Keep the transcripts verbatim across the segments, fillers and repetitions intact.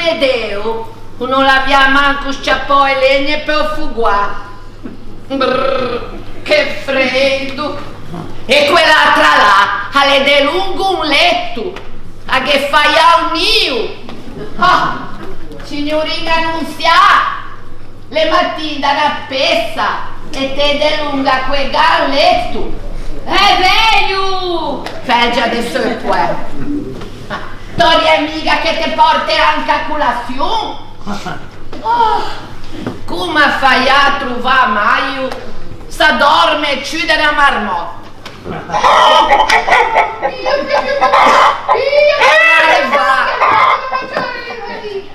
Amedeo, o no l'avià manco sciappou e legne pe-o fogoà. Brrr, che freido! E quell'atra là, a l'é delongo un leto, a ghe faià o nio. Oh, signorina Nunzià, l'é matin da na pessa e ti delonga quella in leto. E veio! Peggio de seu poè. Tò, l'é miga che te pòrte anca a colazion? Oh, comme a faià a trovâ Maio? S'a dòrme ciù de na marmòtta.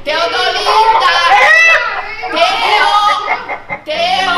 Teodolinda! Teo! Teo!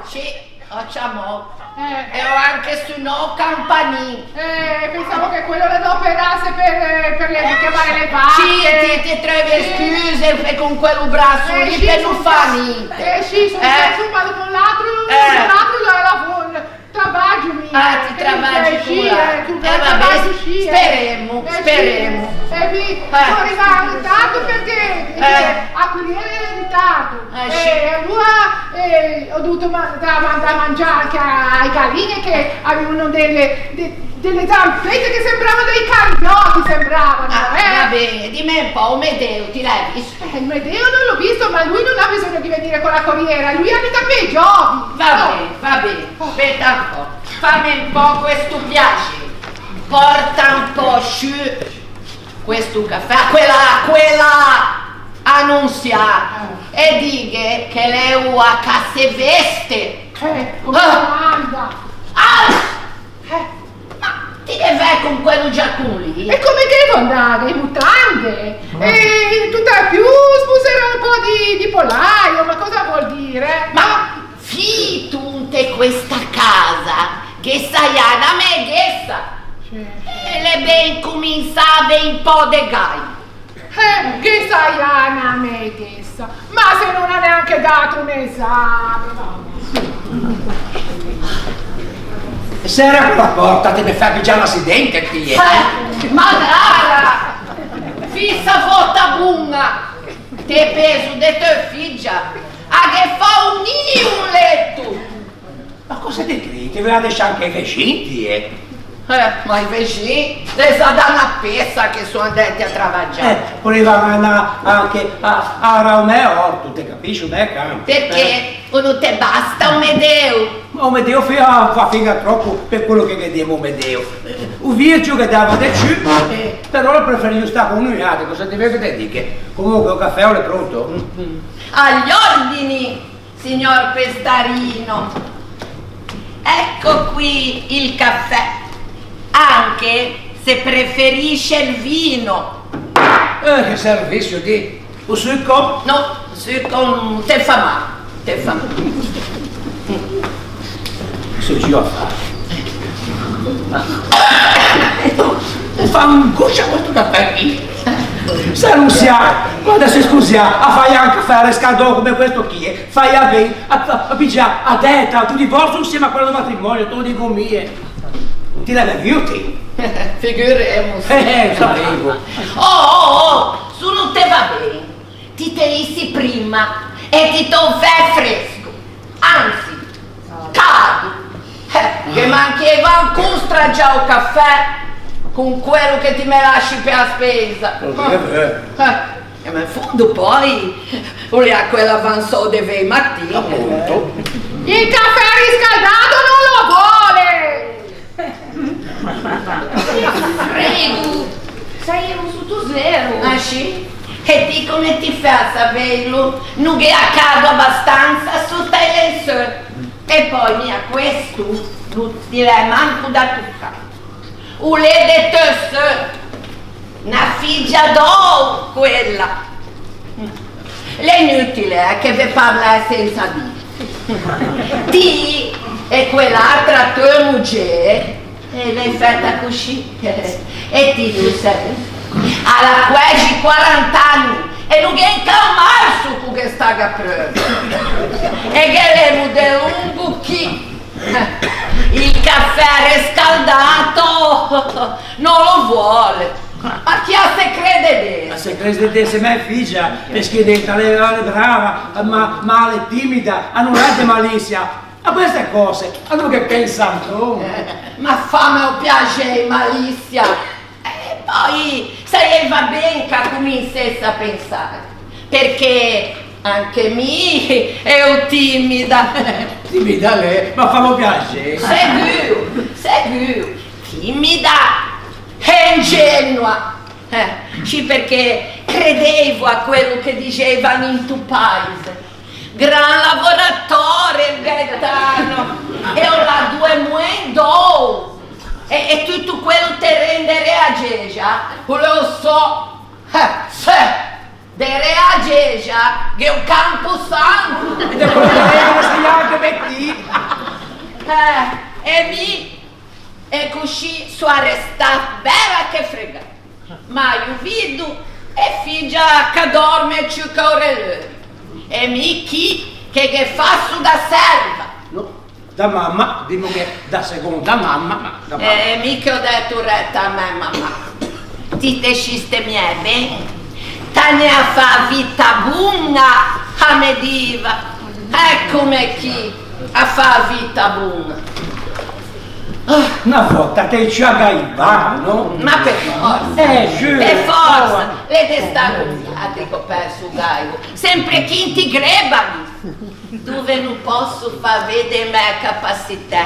Sì. Ò ciamou. Eh. E ò anche sunou o campanin. Eh, pensavo che quello l'à doperâse per, per le, chiamare le vacche. Sì, ti, ti treuvi e scuse, e con quello brasso lì sì, pe no fâ ninte. Eh sì, son, eh, insomma, con l'altro, eh, l'altro lavoro, travaggio mio. Ah, ti travaggi sì, con la, eh, con quel travaggio sì, eh. Speremo, speremo. Eh, mi son rivâ in ritardo perché, eh, a corriera era in ritardo. Eh, sì. E alora, eh, ò dovuto ma-, da, da mangiare anche a, ai galline che avevano delle, de-, delle zampette che sembravano dei cariotti, sembravano, eh. Ah, va bene, dimme un po', o Medeo, ti l'hai visto? Eh, il Medeo non l'ho visto, ma lui non ha bisogno di venire con la corriera, lui abita per i giovi. Va ben, va ben, speta un po', famme un po' questo piacere. Porta un po' sciù questo cafè a quella, a quella Annunziata e dighe che l'é oa ch'a se veste. Eh, come domanda! Ah! Eh. Ma ti ghe væ con quello giacon lì? E come che devo andare? In mutande? E tutt'al più smuserò un po' di, di polaio, ma cosa vuol dire? Ma fito inte questa casa ghe saià na meghessa. Sì. E l'é ben cominsâ a vê un po' de gai. Eh, ghe saià na meghessa, ma se no l'à neanche dato un esame, va. Sera quella porta, ti me fæ piggiâ un acidente, ti, eh. Eh, ma dala! Fissa vota boña! Te peso de teu figgia, a ghe fa o nio in leto! Ma cosa ti crei? Ti veuvià lasciâ anche i vexin, ti, eh? Eh, ma i vexin, l'é za da na pessa che son andæti a travaggiâ. Eh, voeivan anâ anche a, a arâ o mæ orto, te capisci, o mæ campo. Perché? Eh. O no te basta o Medeo? Ma o Medeo fa, fa fiña tròpo pe quello che ghe diemo o Medeo. Eh, o viejo ghe dava de ciù, eh, però o l'à preferio stâ con noiatri, cosa ti veu che te dighe? Comunque o cafè o l'é pronto? Mm. Agli ordini! Signor Pestarino, ecco qui il caffè, anche se preferisce il vino. Eh, che servizio, di? O suco? No, o suco no te fa mâ, te fa mâ. Cosa gio à fâ? Me fa angoscia questo cafè qui. Sa Lucia, quando se scusia, a fai anche fare scaldon come questo qui, eh. Faià ben a, a, a piggiâ a deta do divorzio insieme a quello del matrimonio, te lo digo mie. Ti l'hai bevuti? Figuremose. Eh, eh, sapevo. Oh, oh, oh, se no te va ben, ti te isi prima e ti te ô fæ fresco. Anzi, cado. Eh, ghe manchieiva ancon stragiâ o cafè con quello che ti me lassi pe-a spesa. Eh, eh. Eh. E ma in fondo poi o l'ea quella avansou de vei matin. Appunto. Il caffè riscaldato non lo vuole! Che fredo! Saiemo soto zero! Ah, sì? E ti come ti fæ a saveilo? No ghe à cado abastansa soto a-e lençoeu. E poi mi a questo no ti l'æ manco da toccâ. O l'é de teu seu, na figgia d'ouro quella. L'é inutile, eh, che ve parlè sensa dî. Ti e quell'atra teu mogê, eh, l'é fæta coscì. E ti, Lucia, a l'à quæxi quarant'anni e no gh'é gnanca un marso ch'o ghe staga preuvo. E ghe l'emo delongo chi. Il caffè riscaldato non lo vuole. Ma chi a se crede de ëse? A se crede de ëse mæ figia, perché dentro a l'é, a l'é brava, ma, ma a l'é timida, a no l'à de malicia. A queste cöse, a no ghe pensa ancon. Eh, ma fame o piaxé, malicia. E pöi saieiva ben ch'a cominsesse a pensâ, perché anche mi eo timida. Timida l'é, ma fame o piaxé. Seguo, seguo. Timida e ingenua. Eh, sì, perché credeivo a quello che dixeivan into paise. Gran lavoratore il Gaetano, e o l'à doe moen d'ouro, e, e tutto quello terren de Reagexa, o lo so, eh, sì, de Reagexa, gh'é o camposanto. E de quello che l'é, no se l'à anche mettì. Eh, e mi, e coscì so arrestâ bella che fregâ. Maio vido e figia ch'a dorme ciù che o releuio. E mi chi che ghe fasso da serva? No, da mamma, dimmo che da seconda mamma, ma da mamma. E mi che ò dito reta a mæ mamma. Ti te sistemiæ ben? T'à gnà a fâ a vita boña, a me diva. Eccome chi a fâ a vita boña. Ah, na vòta te ciù a gaivà, no? Ma pe fòrsa. Eh, giuro. Pe fòrsa. L'é de stâ così, ti, che ò perso o gaivo. Sempre chi inti grebami. Dove no pòsso fâ vede e mæ capacitæ.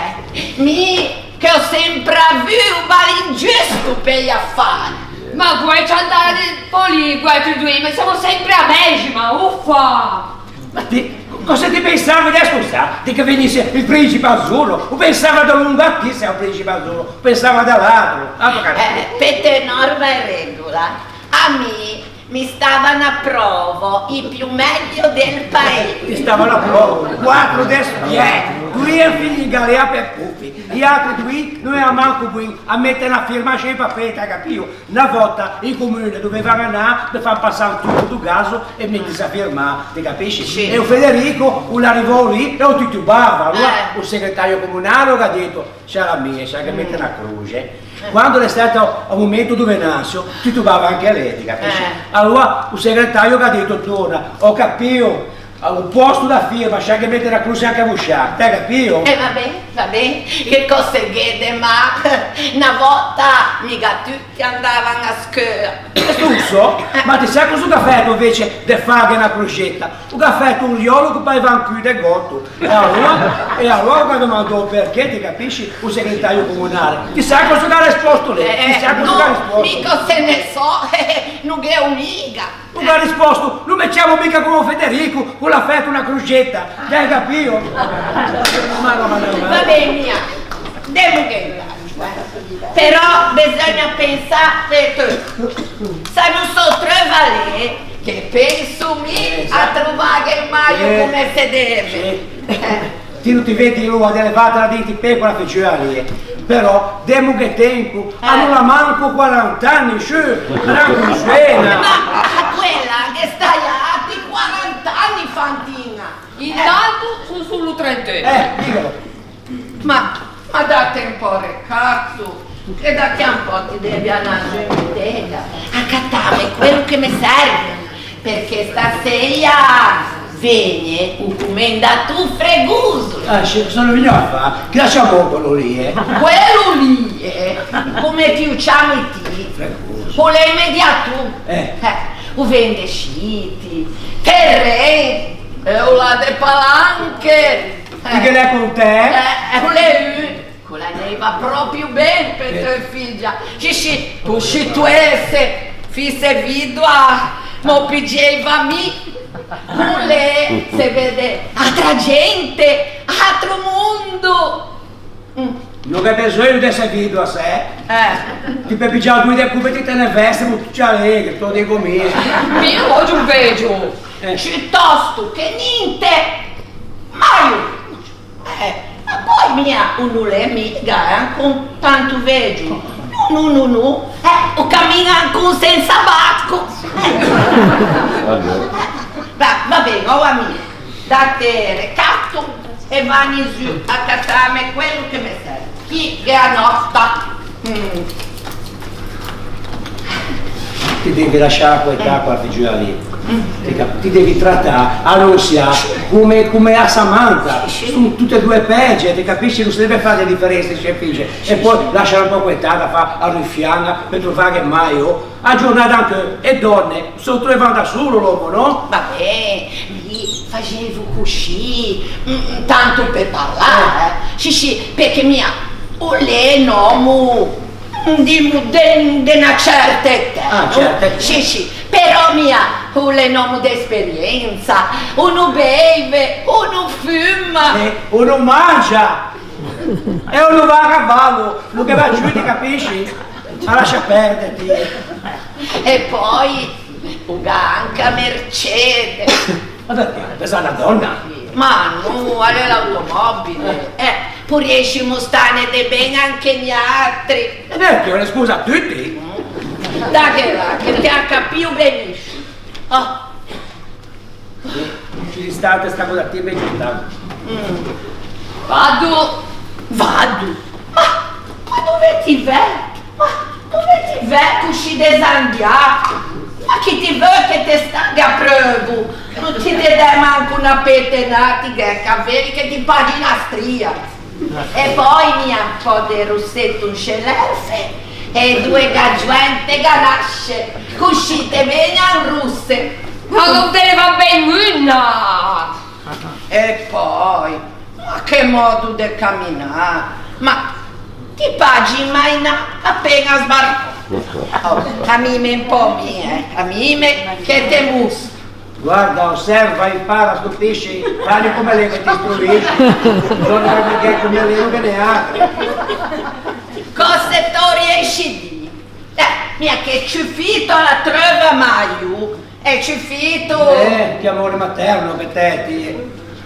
Mi che ò sempre avuo o balin giusto pe-i afari. Ma guæi ciantade polì, guæi ti doî, ma semo sempre a mæxima, uffa! Ma ti, cöse ti pensave de spusâ? Ti che vegnisse il principe azzurro? O pensava da longo a ti, se o principe azzurro, o pensava da l'atro. Ah, ma caro. Eh, pe te norma e regola, a mi me stavano a provo i più meglio del paese. Ti stavano a provo, quattro de spiè, doie figlie in galea pe pufi, i atri doî no ean manco boin a mette na firma sui papê, t'æ capio? Na vòta i comuni o doveva anâ pe fâ passâ un tubo do gaso e mettise a firmâ, ti capisci? Sì. E o Federico o l'arrivou lì e o titubava. Aloa, eh, o segretario comunale o gh'à dito: «Sciala mia, scià ghe mette na croxe.» Eh. Quando l'é stæto o momento do Venanzio, titubava anche lê, ti capisci? Eh. Aloa o segretario o gh'à dito: «Dona, ò capio, o pòsto da firma, scià ghe mette na croxe anche voscià.» T'æ capio? Eh, va ben, va ben, che cöse gh'é de mâ? Na vòta miga tu che andavan a scheua. Questo o so, ma ti sè cosa o gh'à fæto invece de fâghe na croxeta? O gh'à fæto un riolo che o paiva un cû de goto. E aloa, e aloa o gh'à domandou perché, ti capisci, o segretario comunale. Ti sè cosa o gh'à respòsto lê? Ti sè cosa o gh'à respòsto? Eh, no, mi cöse ne so, no ghe o miga. O gh'à respòsto: «No me ciammo miga comme Federico, che o l'à fæto na croxeta.» T'æ capio? Ma no, ma no, ma no. Va ben, mia. Demoghe un altro, eh. Però beseugna pensâ pe tutti. S'a no se o treuva lê, che penso mi a trovâghe maio come se deve. Sì. Ti no ti vedi l'ora de levâtela dentro i pê quella figgiola lì, eh? Però demoghe tempo, a no l'à manco quaranta anni, sciù, tranquilla. Ma quella ghe staià altri quaranta anni, Fantina. Intanto son solo trenteun. Eh, dìghelo. Ma, ma date un pò recato, che da chi à un pò ti devi anâ zo in butega a catâme quello che me serve, perché stasera vegne o comendator Fregoso. Ah, sì, cosa o l'é vegnû a fâ? Chi l'é sto quello lì, eh? Quello lì, eh? Come ti o ciami ti? Fregoso. O l'é mediator. Eh. Eh, o vende sciti, terren, e o l'à de palanche. Ti ghe l'é con te? Eh, eh, o l'é un, che o la gneiva proprio ben pe teu figia. Sì, sì, cuscì tu ëse fisse vidoa, me o piggeiva mi. Con lê se vede atra gente, atro mondo. Mm. No gh'é beseugno de ëse vidoa, sè? Eh. Ti peu piggiâ doe de cope e ti te ne veste, ma tutte alegre, te lo digo mi. Mi no voggio un vegio. Eh. Ciutòsto che ninte. Maio. Eh, ma poi mia, o no l'é miga, eh, ancon tanto vegio. No, no, no, no. Eh, o camin-a ancon sensa basco. Va, va ben, oua mia. Date recato e vagni zo a catâme quello che me serve. Chi gh'é a nòsta? Mm. Ti devi lasciâ quella, quella figiola lì. Ti cap-, ti devi trattâ a Lucia come, come a Samantha. Sì, sì. Son tutte e due peggio, ti capisci? No se deve fâ de diferensa se e figlie. Sì, sì. E po lasciâ un pö quella, fâ a rufiana, pe trovâghe mâio. A giornata anche e donne se o treuvan da solo l'ommo, no? Va ben, mi faxeivo cuscì, mm, tanto pe parlâ, eh. Sì, sì, perché mia o l'é un ommo, dimmo, de, de na certa etæ, no? Ah, certa etæ. Sì, sì, però mia o l'é un ommo de esperiensa, o no beive, o no fuma. Eh, o no mangia. E o no va a cavallo, no ghe va ciù, ti capisci? Ma lascia perdere, ti. E pöi, o gh'à anche a Mercedes. Ma perché? Pe sâ na dònna? Ma no, a l'é l'automobile. Eh, poriescimo stâne de ben anche niatri. E ben, ti, o l'é scusa a tutti. Daghe là, che te à capio beniscimo. Ah. Ci distante sta cosa, ti me giusto. Mm. Vado, vado. Ma, ma dove ti vè? Ma dove ti vè cuscì desandiâ? Ma chi ti veu che te staghe apreuvo? No ti te dè manco na petenâ, ti gh'æ i cavei che ti pari na stria. E pöi mia un pö de rosseto in sce l'erfe e doe gajoente ganasce, cuscì te vegnan rosse. Ma no te ne va ben una! E pöi, ma che modo de caminâ! Ma ti pagi mai na, apena sbarcou. Oh, camime un pö mi, eh, camime che te mostro. Guarda, osserva, impara, stupisci, fâghe come l'é che ti struvisci. Bisogna che come l'é che ne ha. Cöse te riesci dî? Eh, mia che ciufito a l'à treuvou mai, eh, ciufito! Eh, che amore materno che t'æ, ti.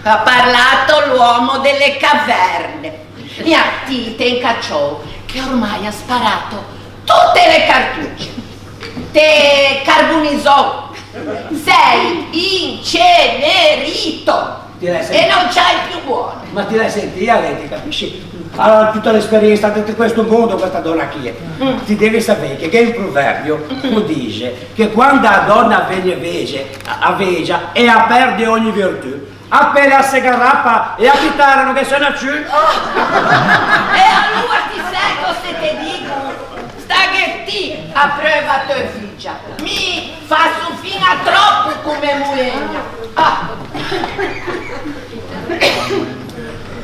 Ha parlato l'uomo delle caverne. Mia, ti te incacciou che ormai à sparato tutte le cartucce. Te carbonizou. Sei incenerito. Ti l'æ sentio? E no ciù buono. Ma ti l'æ sentio, Leti, capisci? A l'à tutta l'esperiensa de, de questo mondo, questa donna qui. Mm. Ti devi sapere che, che gh'è un proverbio che dice che quando a donna vegge vege-, a, a vegia, e a perde ogni virtù. Apena a se garapa e a chitara no ghe sona ciù. Ah! E aloa ti sè cöse te digo? Staghe ti apreuvo a teu figia. Mi fasso fin a tròpo comme moegna. Ah!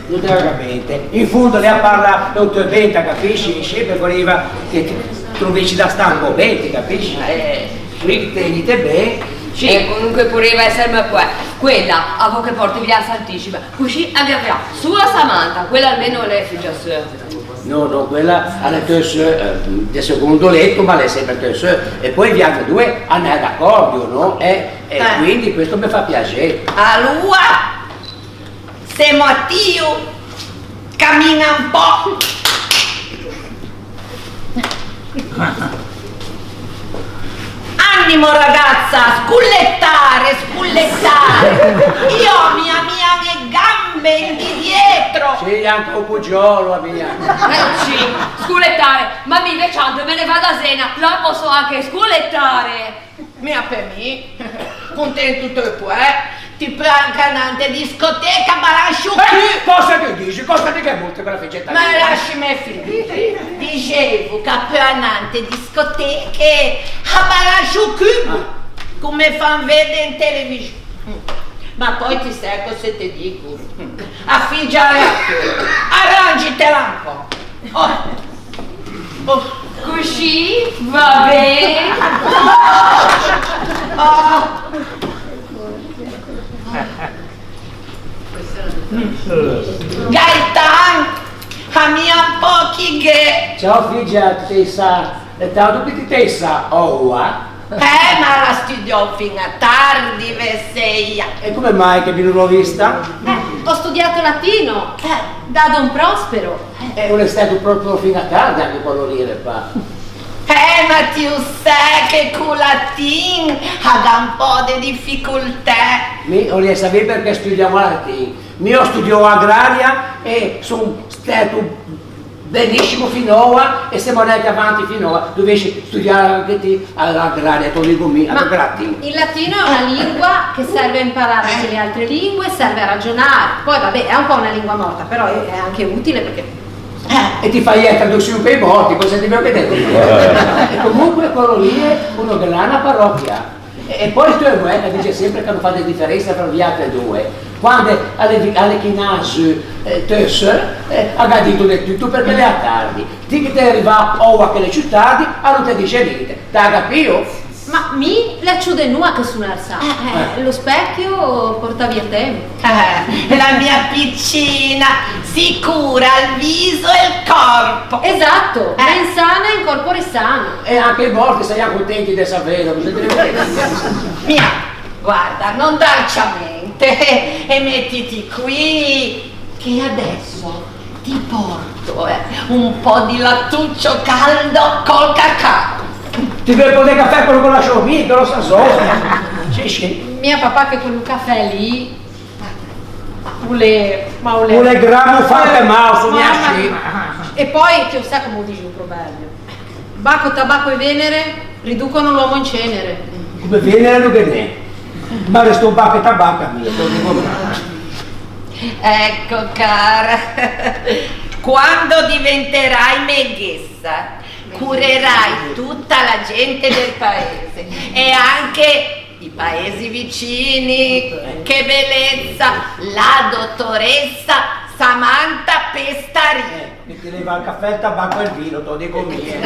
No te ga capite. In fondo lê a parla pe-o teu ben, te capisci? Sì, pe-, voleva che ti trovessi da stâ un pö ben, ti capisci? Eh, sì, tegnite ben. Sì, eh, comunque porriva ësserme que-, quella, a vò che pòrte via a Santissima. Cuscì a ghe avrà solo a Samantha, quella almeno a l'é figia seua. No, no, quella a l'é teu seu, eh, de secondo letto, ma a l'é sempre teu seu. E pö viatri doe anæ d'accòrdio, no? E, e quindi questo me fa piaxê. Aloa, se Matio camina un pö. Animo, ragazza, scolettare, scolettare. Io, mia, mia, le gambe in di dietro. Sì, anche un po' giolo, mia. Eh, sì, scolettare. Ma mi, invece, me ne vado a Zena, là posso anche scolettare. Mia pe mi, contento te può, eh? Ti peu anche anâ inte discoteca, balascio cù. Eh, cosa ti dixi? Cosa ti ghe mostri quella figetta lì? Ma lascime finî. Disevo che peu anâ inte discoteche a balascio cù, come fan vede in televisione. Ma poi ti sè cosa te digo? A figia a l'é a tua. Arrangitela un po'. Oh. Oh. Cuscì va ben. Oh. Gaetan, a mia un pö chi gh'é. Ciao figia, ti te sa, e tanto che ti te sa, oua. Eh, ma a l'à studiou fin a tardi, veseia. E come mai che mi non l'ho vista? Eh, ho studiato latino, eh, da don Prospero. Eh, o l'é stæto proprio fin a tardi anche quello lì, le fa. Eh, ma ti o sè che co latin a gh'à un pö de difficoltæ. Mi o riesco a vê perché studiavo latin. Mi ò studiou agraria e son stæto Beniscimo fin'oua, e semo andati avanti fin'oua. Dovessi studiâ anche ti a, a l'agraria, te lo digo mi, a... Ma gratin. Il latino è una lingua che serve a imparare anche le altre lingue, serve a ragionare. Poi, vabbè, è un po' una lingua morta, però è, è anche utile perché... Eh, e ti fai a traduzion pe-i mòrti, cosa ti veu che te digo? E comunque quello lì è uno che l'ha una parrocchia. E, e poi sto Emanuele dixe sempre che no fa de diferensa fra viatri doe. Quande a l'é vi-, a l'é chinâ zu, eh, teu seu, eh, a gh'à dito de tuto perché l'ea tardi. Ti che te rivâ oua che l'é ciù tardi, a no te dixe ninte. T'â capio? Ma mi l'é ciù de n'oa che son alsâ. Eh, eh, lo specchio porta via tempo. Eh, la mia piccina si cura il viso e il corpo. Esatto, eh. Mens sana in corpore sano. E anche i mòrti saian contenti de savelo, cosa te devo dî? Mia, guarda, non darci a mente e mettiti qui, che adesso ti porto, eh, un po' di lattuccio caldo col cacao. Ti veu po' de cafè, quello con la sciormita, lo sa so. Sì, sì. Mia papà che quel cafè lì O l'é, ma o l'é, o l'é gramo fante mâ, o sò mia scì. E poi, ti o sâ come o dixe o proverbio? Baco, tabacco e Venere riducono l'uomo in cenere. Come Venere no ghe n'é. Ma resto baco e tabacco, mi, te lo digo mi. Ecco, cara, quando diventerai meghessa, curerai tutta la gente del paese e anche i paesi vicini, che bellezza, la dottoressa Samantha Pestari. Eh, mi ti leva il caffè, il tabacco e il vino, te lo digo mi, eh.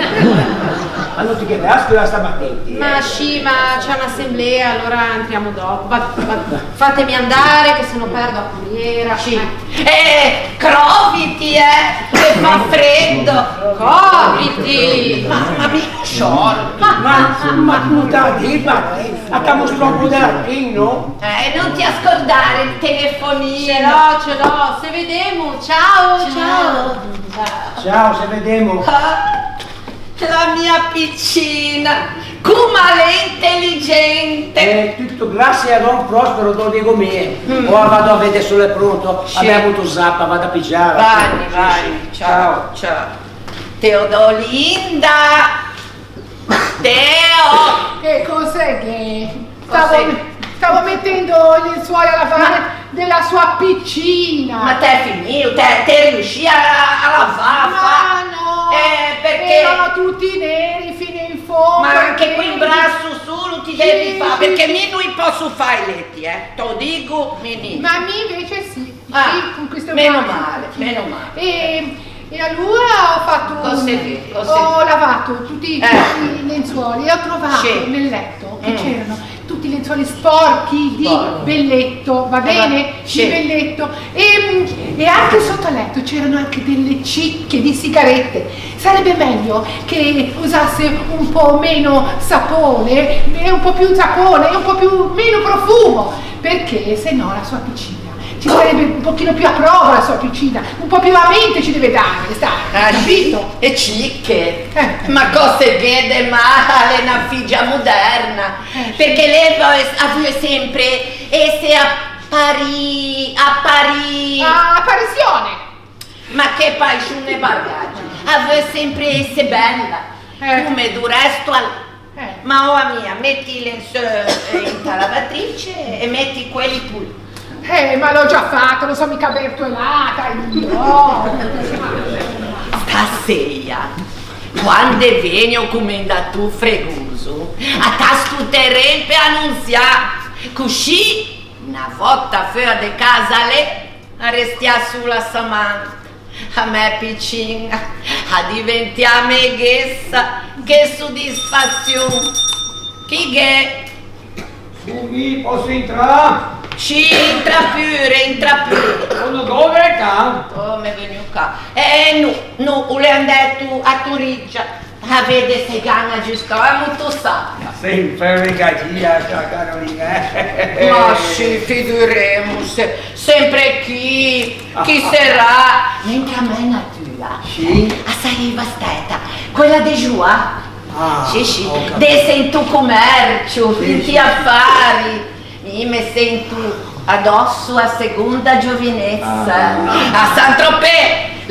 Ma no ti ghe n'è a scola stamatina? Ma sì, ma c'è un'assemblea, allora entriamo dopo. Va, va, fatemi andare, che se no perdo a corriera. Sì. Eh. Eh, croviti, eh, che fa freddo. Croviti! Ma, ma mi no sciòrto. Ma, ma, ma no te dî, ma, eh, a t'à mostrâ un po' de latino? Eh, non ti scordare il telefonino. Ce l'ho, ce l'ho. Se vedemo. Ciao, ciao. Ciao. Ciao, se vedemo. Ah. La mia piccina, come l'è intelligente! Eh, tutto grazie a don Prospero, te lo digo mi. Mm. Ora vado a vedere se l'è pronto. Sì. Abbiamo avuto zappa, vado a pigiare. Vai, sì, vai, sì. Ciao, ciao. Teodolinda! Teo! Che cos'è che... Stavo, stavo mettendo i lenzuoli a lavare della sua piccina. Ma t'é finio? T'é, t'é riuscì a, a lavâ, a fâ? Ma no! Eh, perché? Erano tutti neri fino in fondo. Ma anche quei in brasso solo ti devi fare, sì, perché mi no i posso fare i letti, eh. Te lo dico, Mimì. Ma mi invece sì. Ah, sì, con questo meno male, meno male. E, e allora ho fatto un, ho lavato tutti, eh, tutti i lenzuoli e ho trovato nel letto che c'erano tutti i lenzuoli sporchi di Belletto, va bene? Di Belletto. E, e anche sotto al letto c'erano anche delle cicche di sigarette. Sarebbe meglio che usasse un po' meno sapone, e un po' più sapone, e un po' più, meno profumo, perché se no la sua piccina ci starebbe un pochino più a prova la sua piccina, un po' più a mente ci deve dare, capito? Ah, sì? E cicche. Eh. Ma cose gh'é de mâ, l'é na figia moderna, eh, sì, perché lê a veu, a veu sempre ëse a parî, a parî. Ah, apparizione! Ma che paixon e bariaggio! A veu sempre ëse bella, eh, come do resto a l'é. Eh. Ma oa mia, metti i lençoi, eh, inta lavatrice e metti quelli puliti. Eh, ma l'ò già fato, no sò mica bertoelata, no. Stasea, quande vegno o comendatô Fregoso, a t'à sto terren pe anunziâ, coscì, na vòta feua de casa lê, a restià sola Samantha, a mæ piccin-a, a diventià meghessa, che sodisfazion! Chi gh'é? Son mi, posso entrare? Sì, intra pure, intra pure. Sono dove, ca? Oh, me vegno ca. Eh, no, no, o l'é andæto a Toriggia. A vede se gh'an agiustâ a motossaca. Sempre regagia, sta Carolina, eh? Ma sì, figuremose, sempre chi, chi serà? Mentre a mæ natua, sì, a saieiva stæta quella de Joa. Ah, sì, sì, ho capito. De ëse into commercio, sì, inti affari. Mi me sento adosso a seconda giovinezza. Ah. A Saint-Tropez,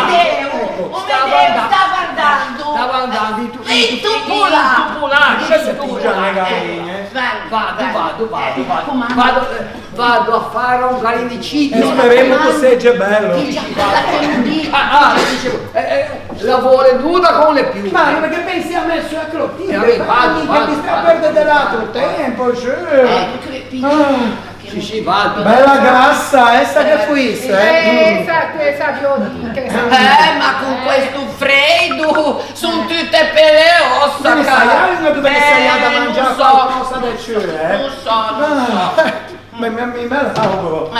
Amedeo, Amedeo, stava andando. Stava andando in tu-, in tu-, in tupulà. In tupulà, in tupulà. Vado, vado, vado, vado. Vado, eh, vado a fare un galinicidio. E speremo che sia bello. Ah, ah, dicevo, eh, eh, la vuole nuda con le piume. Ma perché pensi a me, signora Clotilde? Eh, vabbè, vado, vado, vado. Mica ti stai a perdere l'altro tempo, sì. Ecco, che Sì, sì, vado. Bella grassa, eh, sa che fuisse, eh? Eh, sa, sa, sa, eh, ma con questo freddo son tutte pelle e ossa, cara. Dove saià, dove saià da mangiare qualcosa de ciù, eh? Non so, non so. Ma, ma, mi me l'auguro.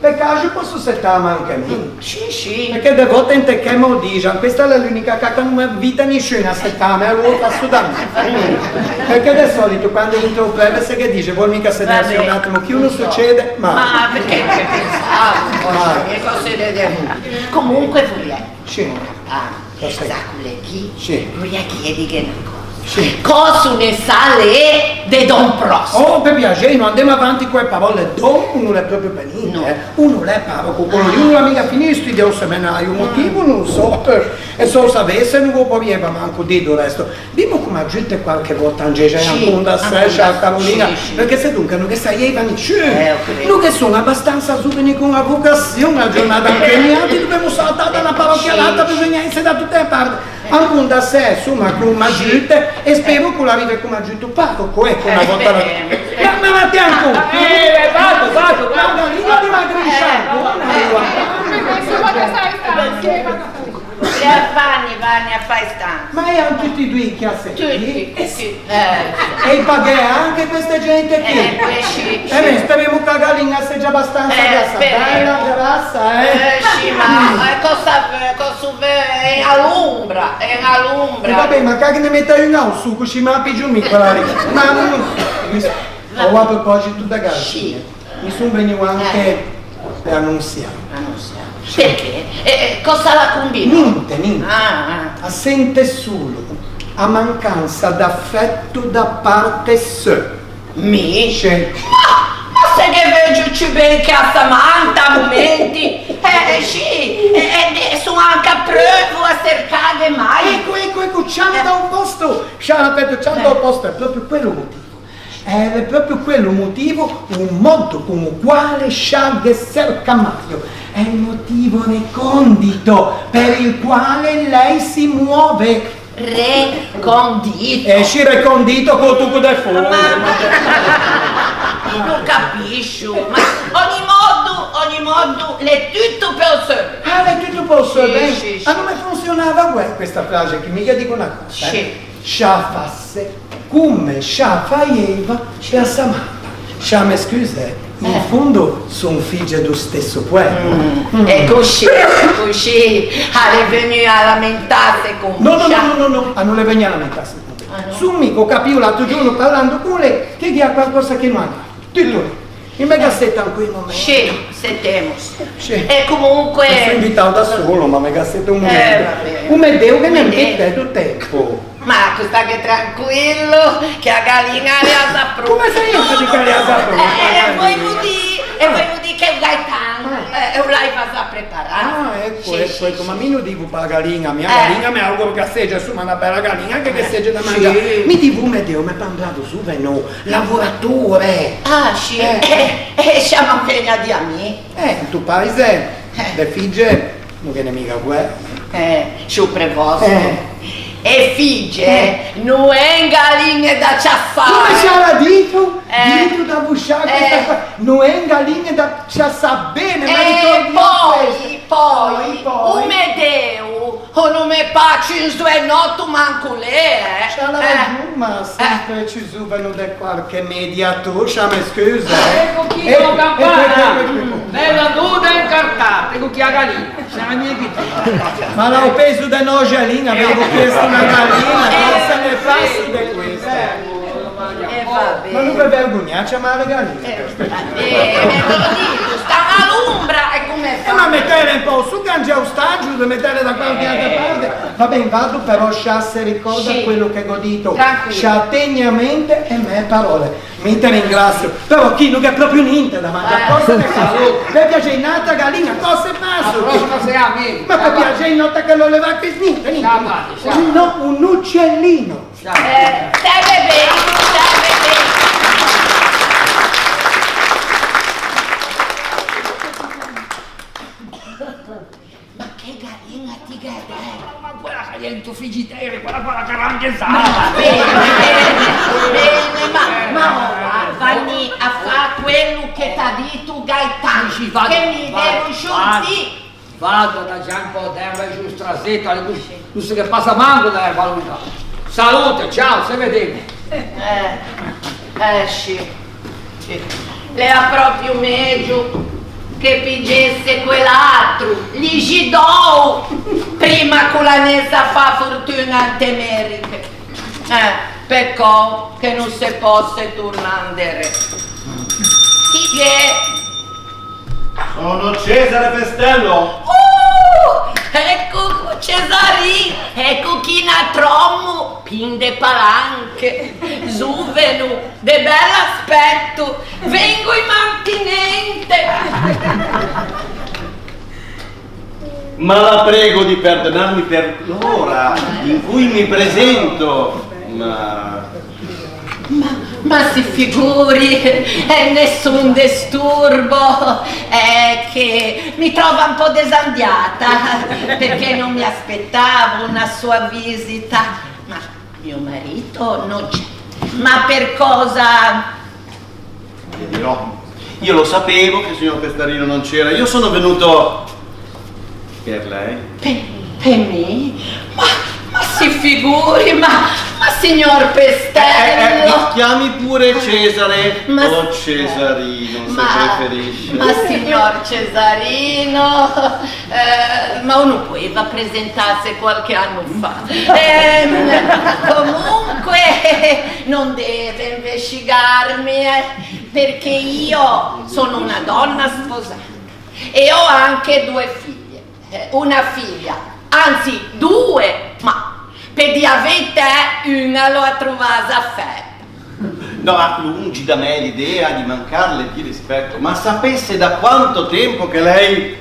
Per caso posso settâme anche mi? Sì, sì. Perché de volte inte che me o dixan, questa l'é l'unica ca che no me invita nisciun a settâme, alora o fasso da me. Perché de solito quando inte o preve se ghe dixe, vuol mica sedersi un attimo, che no succede mai. Ma perché, che pensavo, che cosa de, de... Comunque vorrei... Sì. Ah, sa quel che... Sì. Vorrei chiederghe una cosa. Sì. Cosa ne sa lei de don Prospero? Oh, per piacere, no andemo avanti con le parole, don no l'é proprio per niente, eh. No l'é paroco, quello lì no l'à mica finio i studi a-o semenario, o motivo no o so, eh, e se o savesse no ve o porieiva manco dî, do resto. Dimo come a gente qualche volta angexa anche da sé, scià Carolina, perché sedonca no ghe saieiva nisciun. Eh, ho capito. No ghe son abastansa zoveni con a vocazion, a giornata anche niatri dovemo saltâ da na parochia a l'atra, besognava esse da tute e parte. Ancon da sè, insoma, coma giute, e spero che o l'arrive coma giuto paroco, eco, na vòta la... Ma, ma, ma ti ancon! Eh, vado, vado, vado. Ma la lingua ti la griscia ancon, eh. Vanni, vanni a fâ e stanse. Ma ean tutti e doî che a sè? Tutti, sì. Eh, sì. E i paghea anche questa gente qui? Eh, quescì, sì. Eh, beh, speremo che la galin-a a segia abastansa grassa. Eh, speremo. Bella grassa, eh? Eh, sì, ma, eh, cosa, cosa veu? L'é a l'ombra, l'é a l'ombra. E va ben, ma che ghe ne metta un a-o sô, cuscì me la pigio mi quella lì. Ma, mm, a propòsito da galin-e, sì, mi son vegnû anche pe anonsiâ. Anonsiâ? Sì. Perché? E, e cosa l'à combinâ? Ninte, ninte. Ah, ah. A sente solo a mancansa d'affetto da parte seu. Mi? Sì. Ma, ma se ghe veugio ciù ben che a Samantha a momenti! Eh, eh, sì, e, e, e son anca apreuvo a cercâghe maio. Eco, eco, eco, ciammo da un posto, ciammo, aspetta, ciammo da un posto, l'é proprio quello o motivo. Eh, l'é proprio quello o motivo, o modo con o quale scià ghe cerca maio. È il motivo recondito per il quale lei si muove. Recondito. Eh, sì, recondito co-, co-, co-, de fo-. Ma no capiscio, ma ogni modo, ogni modo, l'é tutto pe-o seu ben. Ah, l'é tutto pe-o seu ben? Sì, sì, sì. Ah, no me fonsionava guæi questa frase, che mi ghe digo na cosa, eh. Sì. Scià a fasse come scià a faieiva scià a Samantha. Scià me scuse, eh. In fondo son figge do stesso poeta. Mm. Mm. E cuscì, cuscì, a l'é vegnua a lamentâse con... No, no, no, no, no, no, a no l'é vegnua a lamentâse con mi. Ah, no? Son mi che ò capio l'atro giorno parlando con lê che gh'ea qualcosa che no andava. Tutto lì. Mi me ghe seto ancò un momento. Sì, setemo. Sì. E comunque... Me son invitâ da solo, ma me ghe seto un momento. Eh, va ben. O Medeo che me invite do tempo. Ma ti staghe tranquillo, che a galin-a a l'é za pronta. Come saiso che a l'é za pronta? Eh, voio dî, e voio dî che o Gaetan, eh, o l'aiva za preparâ. Ah, eco, eco, eco, ma mi no divo pe-a galin-a, mi a galin-a me auguro che a segia, insoma, na bella galin-a che, che ghe segia da mangiâ. Sì. Mi divo, o Medeo, me pâ un bravo zoveno, lavoratore. Ah, sì? Eh, eh, eh, scià me vegno a dî a mi. Eh, in to paise, eh, de figge, no ghe n'é miga guæi. Eh, sciù prevosto. Eh. E figge, eh, no en galigne da ciassâ. Come scià l'à dito? Eh. Dito da voscià questa qua. No en galigne da ciassâ, ben, me ricordo questo. E poi, poi, o Medeo, o no me pâ ciù un zoenòto manco lê, eh. Scià l'à rason, ma sempre ciù zoveno de qualche mediatô, scià me scuse, eh. Eco chi, eco, eco, eco, eco. Bella nuda incartata, eco chi a galin-a, se n'é mia chi. Ma l'à o peso de nòxalin, avevo chiesto una galina, cosa ne fasso de questa? Eh, va ben. Ma no ve vergognâ a ciamâle galine? Eh, eh, eh, ve lo digo, stan a l'ombra, e come fa? Eh, ma metele un pö su, cangiâ o stagio, de metele da qualche altra parte. Va ben, vado, però scià se ricorda quello che gh'ò dito. Tranquillo. Scià tegna a mente e mê parole. Mi te ringrasio, però chi no gh'é proprio ninte da mangiâ. Eh. Cöse ne fasso? Pe piaxei, n'atra galin-a, cöse fasso? A prosima sera mi. Ma pe piaxei, no te ghe lo levâ chi, ninte, ninte. Scià, va, scià. No, un uccellino. Scià. Eh, steve ben, steve ben. Ma che galin-a ti gh'æ dæto? Ma quella che gh'è into frigidere, quella, quella che a l'à anche za. Ma va ben, va ben, ma, ma ora, va, va a fâ quello che t'à dito Gaetano, sì, sì, vado, che mi devo sciortî. Vado, vado a adagiâ un pö d'erba in sto straseto, no se ghe passa manco da erba longa. Salute, ciao, se vedemo. Eh, eh, sì. Sì. L'ea proprio megio che pigesse quel atro, Ligidou, prima che o l'anesse a fâ fortuña inte Meriche. Eh, pecou che no se pòsse tornâ inderê. Chi gh'é? Sono Cesare Festello. Uh! Eco, Cesarin, eco chi n'atr'ommo pin de palanche, zoveno, de bel aspetto, vengo in mantinente. Ma la prego di perdonarmi per l'ora in cui mi presento, ma... Ma, Ma si figuri, è nessun disturbo, è che mi trova un po' desandiata, perché non mi aspettavo una sua visita. Ma mio marito non c'è. Ma per cosa? Glielo dirò. Io lo sapevo che il signor Pestarino non c'era. Io sono venuto per lei. Per, per me? Ma, ma si figuri, ma, ma signor Pestello! Eh, eh, eh, mi chiami pure Cesare ma, o Cesarino, se ma, preferisce. Ma signor Cesarino, eh, ma uno poteva presentarsi qualche anno fa. Ehm, comunque, non deve investigarmi, eh, perché io sono una donna sposata. E ho anche due figlie. Eh, una figlia, anzi due, ma pe dî a veitæ, uña a l'ò trovâ za fæta. No, ma lungi da me l'idea di mancarle di rispetto, ma sapesse da quanto tempo che lei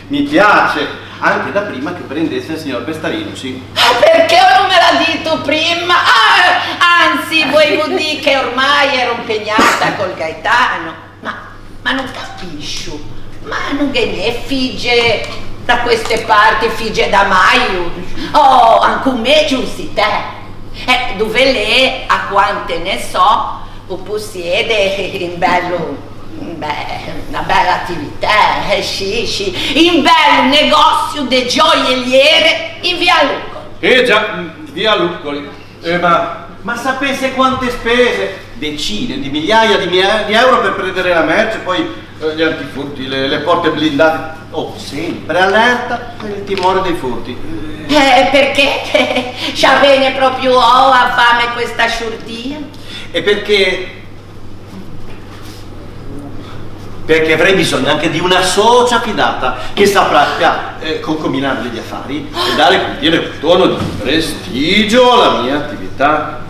mi piace, anche da prima che prendesse il signor Pestarino, sì. Eh, perché no me l'à dito primma? Ah, anzi, voeivo dî che ormai ero impegnata col Gaetano. Ma, ma no capiscio, ma no ghe n'é fije da queste parti, fije da Maio? Oh, ancon megio, zitæ. Eh, dove l'é, a quante ne so, o possiede un bello, beh, na bella attivitæ, eh, sì, sì, un bello negòsio de gioieliere in via Lucoli. Eh già, via Lucoli. Eh, ma, ma sapesse quante spese, decine di migliaia di, mia- di euro per prendere la merce, poi eh, gli antifurti, le, le porte blindate. Oh, sempre allerta per il timore dei furti. Eh, perché? Scià vegno proprio ò a fâme questa sciortia? E perché Perché avrei bisogno anche di una socia fidata che sappia eh, concominare gli affari e dare, come dire, un tono di prestigio alla mia attività.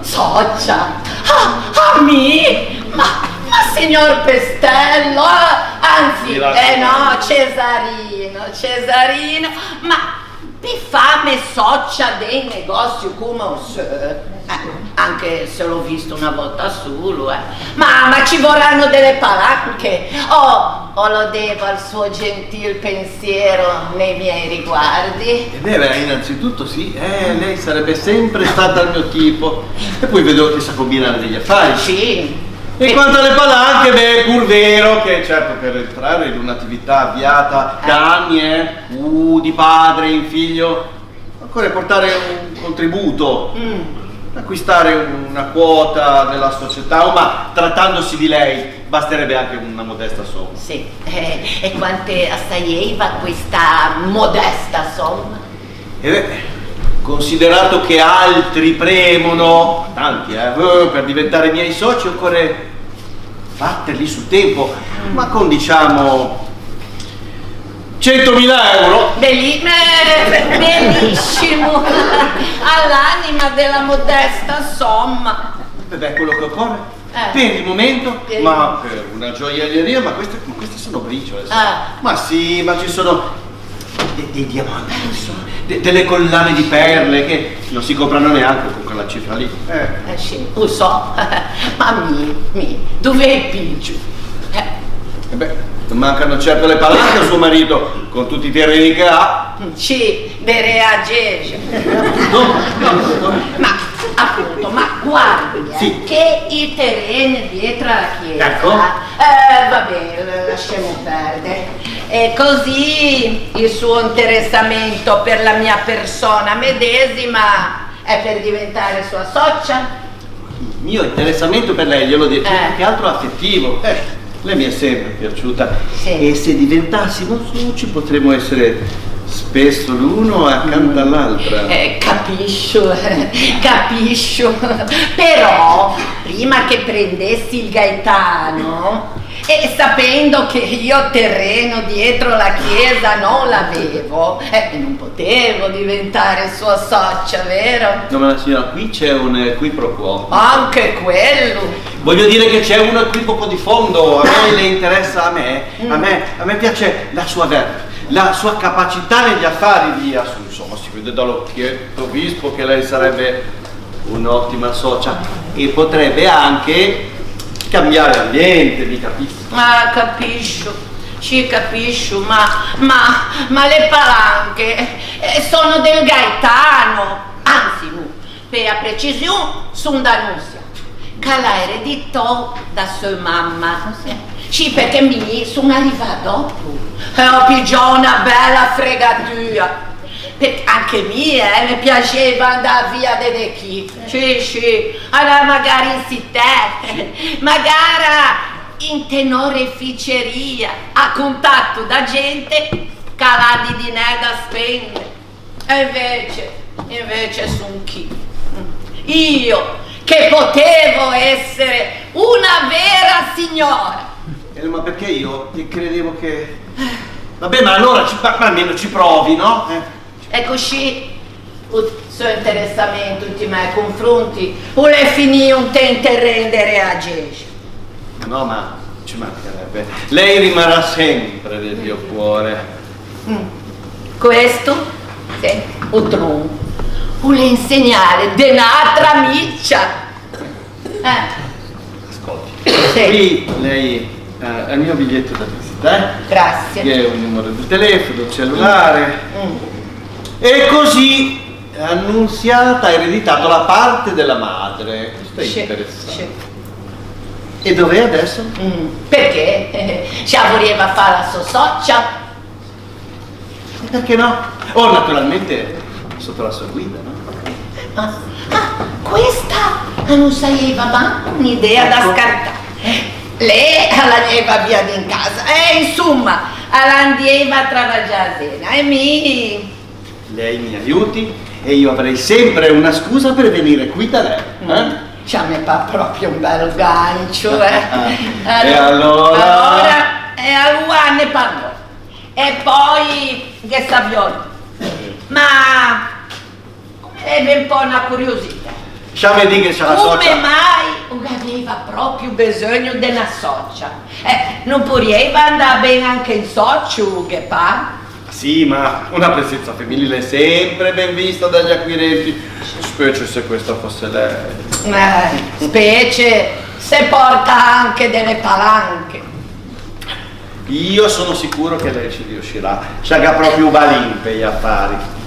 Socia? Ah, a mi? Ma, ma signor Pestello, ah, anzi, eh no, Cesarino, Cesarino, ma Pe fâme socia de un negòsio come o seu, eh, anche se l'ò visto una volta solo, eh. Ma, ma ci vorranno delle palanche. Oh, o lo devo al suo gentil pensiero nei miei riguardi. E beh, beh, innanzitutto sì, eh, lei sarebbe sempre stata il mio tipo. E poi vedo che sa combinare degli affari. Sì. E quanto alle palanche, beh, è pur vero che certo per entrare in un'attività avviata da anni, eh, Uh, di padre in figlio, occorre portare un contributo, acquistare una quota nella società, ma trattandosi di lei basterebbe anche una modesta somma. Sì, eh, e quante a saieiva questa modesta somma? E beh, considerato che altri premono, tanti, eh, eh, per diventare miei soci occorre batterli sul tempo, ma con, diciamo, centomila euro. Belli- eh, bellissimo! All'anima della modesta somma. Ed è quello che occorre? Eh. Per il momento, per il momento. Ma per una gioielleria, ma queste, ma queste sono briciole, sai? Ah. Ma sì, ma ci sono de- dei diamanti, de- delle collane di perle che non si comprano neanche con quella cifra lì. Eh. Eh sì, lo so, ma mi, mi, dove le piggio? Eh. E beh, non mancano certo le palanche a suo marito, con tutti i terreni che ha. Sì, de reagir. No, no, no. Ma, appunto, ma guardi, eh, sì, che i terreni dietro alla chiesa... Ecco. Eh, vabbè, lasciamo perdere. E così il suo interessamento per la mia persona medesima è per diventare sua socia? Il mio interessamento per lei, gliel'ho detto, eh, è più che altro affettivo. Eh, lei mi è sempre piaciuta. Sì. E se diventassimo soci potremmo essere spesso l'uno accanto all'altra. Eh, capisco, capisco. Però, prima che prendessi il Gaetano, e sapendo che io terreno dietro la chiesa non l'avevo, eh, non potevo diventare sua socia, vero? No, ma la signora, qui c'è un eh, qui pro quo. Anche quello! Voglio dire che c'è un equivoco di fondo, a me le interessa a me, a me, a me piace la sua verve, la sua capacità negli affari di Assunzione, si vede dall'occhietto vispo che lei sarebbe un'ottima socia. E potrebbe anche cambiare ambiente, mi capisco. Ma capiscio, sì, capiscio, ma, ma, ma le palanche, eh, sono del Gaetano, anzi, no, pe-, a precision, son da Nunziata, che l'à ereditò da seu mamma. Sì, perché mi son arrivà dopo e ò pigià una bella fregatua. Perché anche mi, eh, me piaxeiva andâ via de, de chì. Sì, sì, andâ magara in citæ, magara inte un'oreficeria, a contato da gente che a l'à di dinæ da spende. E invece, invece son chì. Io, che potevo essere una vera signora. Eh, ma perché io credevo che... Vabbè, ma allora ci, ma, ma almeno ci provi, no? Eh. E cuscì, o seu interessamento inti mæ confronti o l'é finio inte un terren de reagexe. No, ma ci mancherebbe. Lei rimarrà sempre nel mio cuore. Mm. Questo, sì, o tron, o l'é un segnale de n'atra micia. Eh. Ascolti, sì. Qui lei, eh, ha il mio biglietto da visita, eh? Grazie. Qui è un numero di telefono, un cellulare. Mm. E così Annunziata ha ereditato la parte della madre. Questo è interessante. Sì, sì. E dov'è adesso? Mm, perché? Scià, vorrieiva fâ la sò sòcia? E perché no? Oh, naturalmente, sotto la sua guida, no? Ah, ah, questa a no saieiva manco un'idea da scartâ. Lê a la gneiva via d'in casa. Eh, insomma, a l'andieiva a travagiâ a Zena. E mi... Lei mi aiuti e io avrei sempre una scusa per venire qui da lei, eh? Cià, me pâ proprio un bel gancio, eh. E allora? Alora, e alora ne parlò. E pöi ghe saviò. Ma o gh'avieiva un pö na curiositæ. Scià, me dighe, scià, la sòcia. Come mai o gh'avieiva proprio beseugno de na sòcia? Eh, no porrieiva andâ ben anche un sòcio, ghe pâ? Sì, ma una presenza femminile è sempre ben vista dagli acquirenti, specie se questa fosse lei. Eh, specie se pòrta anche de le palanche. Io sono sicuro che lei ci riuscirà. Scià, a gh'à proprio o balin pe i afari.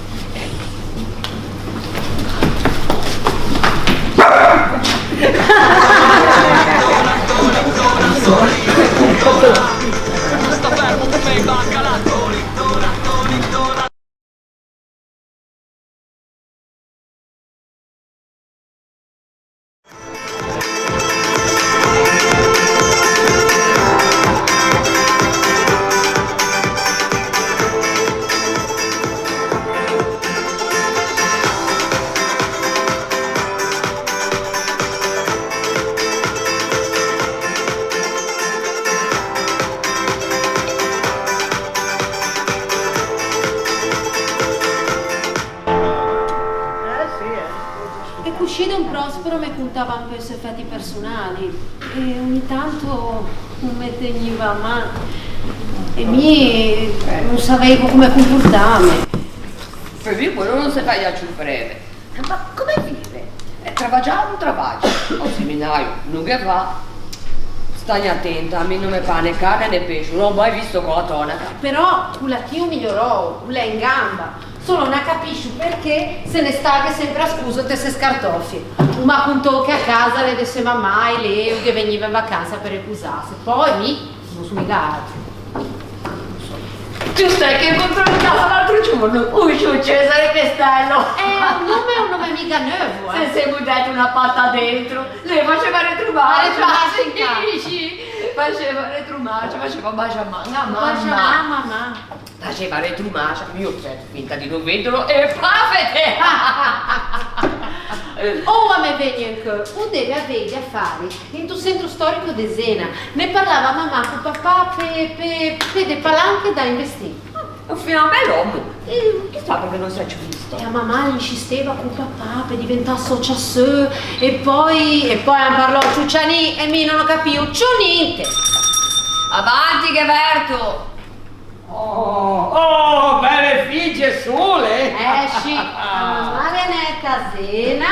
Eh, sì, eh. E cuscì Don Prospero me contava un pö i sò feti personali e ogni tanto o me tegniva a man e mi, eh, no saveivo come comportâme. Pe mi quello no se faia ciù preve. Ma come vive? Eh, travagiâ no travagia, a-o seminario no ghe va. Stagne atenta, a mi no me pâ né carne né pescio, no ò mai visto co la tonaca. Però o latino migliorou, o l'é in gamba. Solo no capiscio perché se ne staghe sempre ascuso te ste scartofie. O m'à contâ che a casa a l'é de seu mamma e lê o ghe vegniva in vacansa pe reposâse. Pö mi no so miga altro. Tu stai che incontro in casa l'altro giorno, o sciò Cesare Pestello. Eh, o nome, o nome miga neuvo, eh. Se semo dæto na pata dentro, lê a faceva retromarcia. A retromarcia in casa. Sì, sì, faceva retromarcia, faceva baciamama, mamma. Baciamama, mamma. Faceva retromarcia, mi ò fæto finta di no vedelo e pafete! Oua me vegno in cheu, o deve avei de afari into centro storico de Zena. Ne parlava mamma co papà pe, pe, pe de palanche da investî. Ah, un fià bel omo. E chissà perché no se l'à ciù visto. E a mamma a l'insisteva co papà pe diventâ sòcia seu. E poi, e poi a parlò ciù cianì e mi no ò capio ciù ninte. Avanti che verto! Oh, oh, belle figge sole! Eh sì, a mamma a l'é nata a Zena,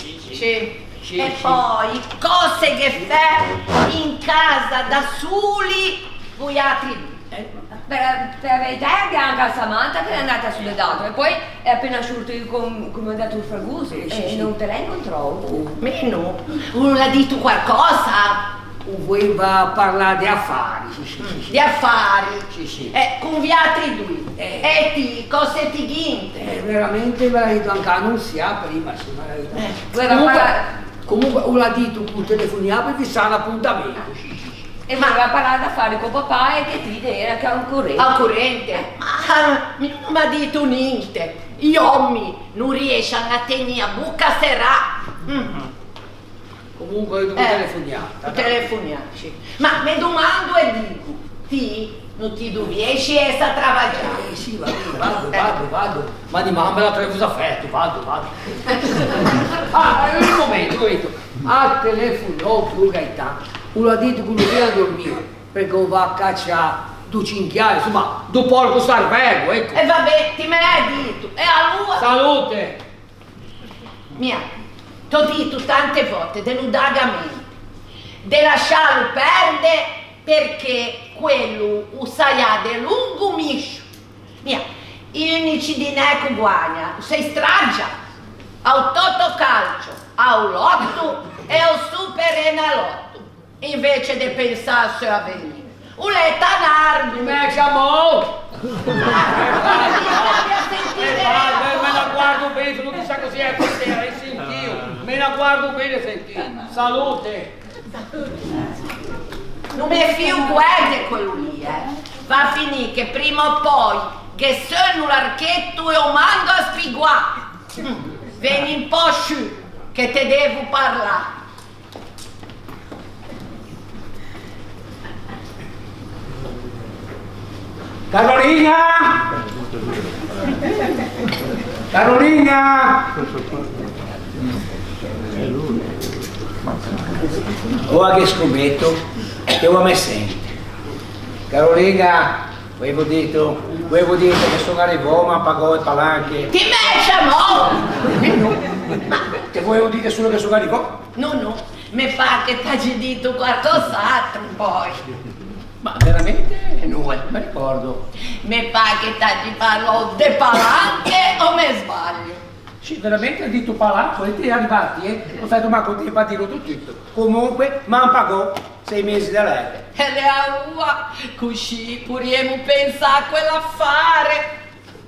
Sì. Sì, sì. E pöi, cöse ghe fè in casa da soli voiatri? Eh, pe, pe veitæ, gh'é anca a Samantha che l'é andata su de dato, e pöi l'é apena sciortio con, con un dator fragoso, sì, e sì, no te l'é incontrou? Mi no. O l'à dito quarcösa? O voeiva parlâ de afari, sì, sì, sì, sì. De afari? Sì, sì. Eh, con viatri doî. Eh. E ti, cöse ti gh'inte? Eh, veramente, me l'à dito anche a Nunzià prima, sì, me l'à dito. Eh. Comunque, comunque, o l'à dito che o telefoniava pe fissâ un apontamento, sì, sì, sì. E o voeiva parlâ d'afari co papà e che ti te eri anche a-o corente. A-o corente? Eh. Ma mi no m'à dito ninte. I òmi no riescian a tegnî a boca serrâ. Mm. Comunque, o Eh, telefoniava. O telefoniava, sì. Ma me domando e digo, ti no ti doviessi ëse a travaggiâ? Eh, sì, vado, vado, vado, vado. Ma dimande la trevosa feto, vado, vado. Ah, un momento, un momento. Al telefono, o Gaetano. O l'à dito che o no vien a dormî, perché o va a cacciâ do cinghiale, insomma, do porco starvego, eco. E va ben, ti me l'æ dito. E aloa? Salute! Mia, t'ò dito tante vote de no dâghe a mente, de lasciâlo perde, perché quello o saià de longo miscio. Mia, i unici dinæ ch'o guagna, o se i stragia a-o Totocalcio, a-o Lotto e a-o Superenalotto. Invece de pensâ al seu avenî, o l'é tanardo. Ti me ciamou? Ah, ti stavi a sentî. Eh, ma, me, me la guardo ben, se no ti sa cos'o l'é stasera, ai sentio. Me la guardo ben, ai sentio. Salute. No me fio guæi de quello lì, eh. Va a finî che prima o poi ghe seuno l'archeto e o mando a spiguâ. Vegni un pö sciù, che te devo parlâ. Carolina! Carolina! Oua ghe scometo che oua me sente. Carolina! Voeivo dîte, voeivo dîte che son arivou, m'an pagou e palanche. Ti me ciamou? Eh, no, ma te voeivo dîte solo che son arivou. No, no, me pâ che t'agi dito quarcos'atro, poi. Ma veramente no, eh, me ricòrdo. Me pâ che t'agi parlou de palanche o me sbalio? Sì, veramente, o l'à dito palanche, e ti l'é arivâ ti, eh? No ò fæto manco tempo a dîlo tuto. Comunque, m'an pagou sei mesi de lerte. E l'é oua, cuscì o porriemo pensâ a quell'afare.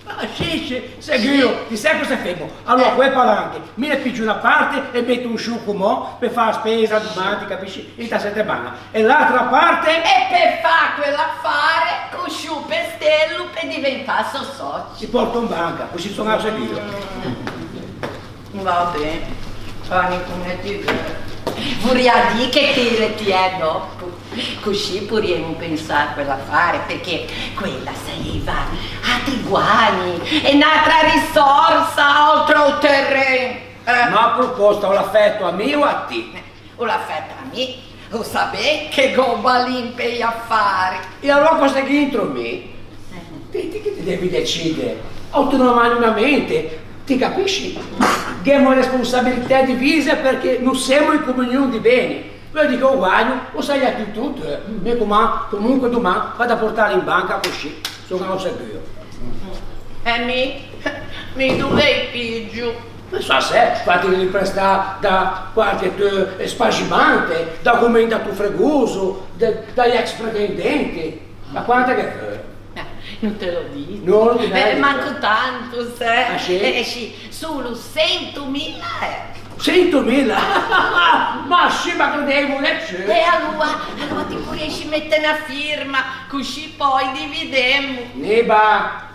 Ah, sì, sì, seguo, ti sè cöse femo? Aloa, co e palanche, mi ne pigio na parte e meto in sciù comò pe fâ a spesa doman, ti capisci? Inta setemaña. E l'atra parte? E pe fâ quell'afare, cuscì o pestello pe diventâ sò sòcio. Ti pòrto in banca, cuscì son ao seguo. Mm. Va ben, fâ come ti veugghe. Vorrià dî che ti le tiæ dòpo, cuscì o porriemo pensâ a quell'afare, perché quella a saieiva atri guagni e n'atra risòrsa oltre o teren. Eh. Ma a proposta o l'à fæto a mi o a ti? O l'à fæta a mi, o sà ben che gh'ò balin pe-i afari. E aloa cöse gh'intro mi? Ti, ti che ti devi decide autonomamente, ti capisci? Gh'emo responsabilitæ divise perché no semo in comunion di beni. Veugghe dî che o guagno o saià tuto, eh, me coman-, comunque doman vado a portâlo in banca, cuscì son ao seguo. E mi? Mi dove i pigio? Ma sò, se, fâtili riprestâ da quarche teu spargimante, da comenta to fregoso, da, da-i ex pretendenti. Ma quante che ghe veu? Eh, no te l'ò dito. No, no te l'ò dito. Eh, manco tanto, se. Ah, sì? Eh, sì, solo sentomila euro. Sentomila? Ma sì, ma credeivo de ciù. E aloa, aloa ti porriessi mette na firma, cuscì poi dividemo. Niba,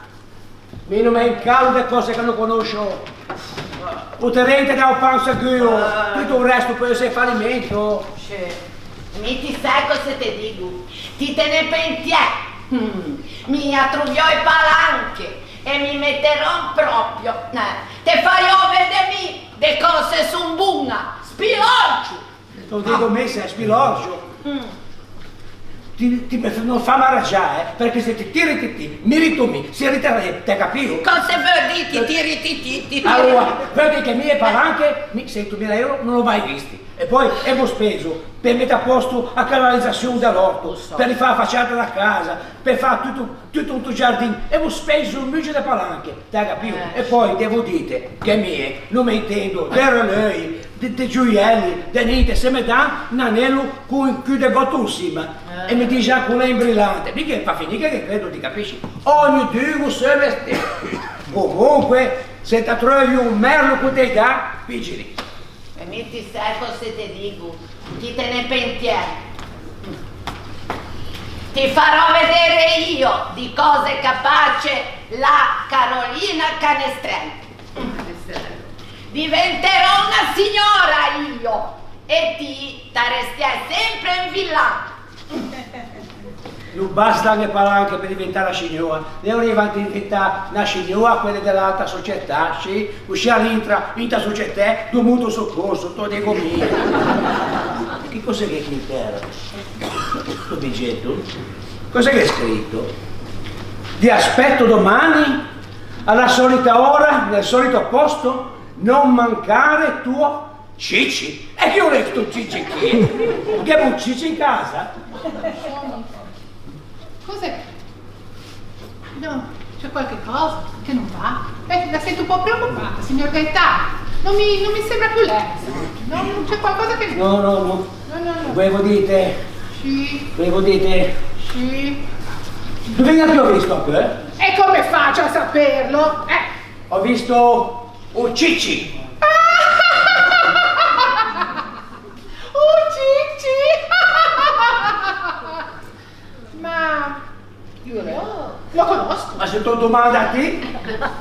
mi no me incalo de cöse che no conoscio. O teren te dà o pan seguo, ah, tuto o resto peuesse falimento. Sì. Mi ti sè cöse te digo? Ti te ne pentiæ. Mm. Mi à troviou e palanche e mi metterò in proprio. Eh, te faio vedê mi de cöse son boña. Spilòrcio! Te o digo mi, se, spilòrcio. Mm. Ti, ti me f-, no fâme ragiâ, eh, perché se ti ti riti ti, mi rito mi, se riteremo, t'æ capio? Cöse veu dî ti ti riti ti, ti ti... Aloa, veu dî che mi e palanche, mi sentomila euro no l'ò mai visti. E poi emo speso pe mette a posto a canalizazion de l'orto, pe rifâ a faciata da casa, pe fâ tuto, tuto, tuto o giardin, emo speso un muggio de palanche. T'æ capio? Eh. E poi devo dîte che mi, eh, no me intendo de releuj, de, de gioielli, de ninte, se me dà un anello con un cù de boton in sima e me dixan che o l'é un brilante, mi ghe fâ finî che ghe credo, ti capisci? Ognidun o seu mestier. Comunque, se te treuvi un merlo co te dà, pigilo. E mi ti sè cöse te digo, ti te ne pentiæ. Ti farò vedere io di cosa è capace la Carolina Canestrelli. Diventerò una signora io e ti te restiæ sempre un villan. No basta e palanche pe diventâ na signoa, lê o riva a diventâ na signoa quelle de l'alta società, sì? Coscì a l'intra inta società do mutuo soccorso, te o digo mi. Che cos'è che gh'é chì in tera? Sto biglietto? Cos'è che gh'é scrito? Ti aspetto domani alla solita ora, nel solito posto, non mancare tuo Cicci? E chi o l'é sto Cicci chì? Gh'emo un Cicci in casa? Cos'è? No, c'è qualche cosa che non va? Eh, la sento un po' preoccupata, signor Gaetano. Non mi, non mi sembra più lei, insomma. Non, non c'è qualcosa che... No, no, no. No, no, no. Volevo dite. Sì. Volevo dite. Sì. Dove che ho visto, eh? E come faccio a saperlo? Eh. Ho visto un Cicci. Un Cicci! Ma io lo conosco. Ma se te o domando ti,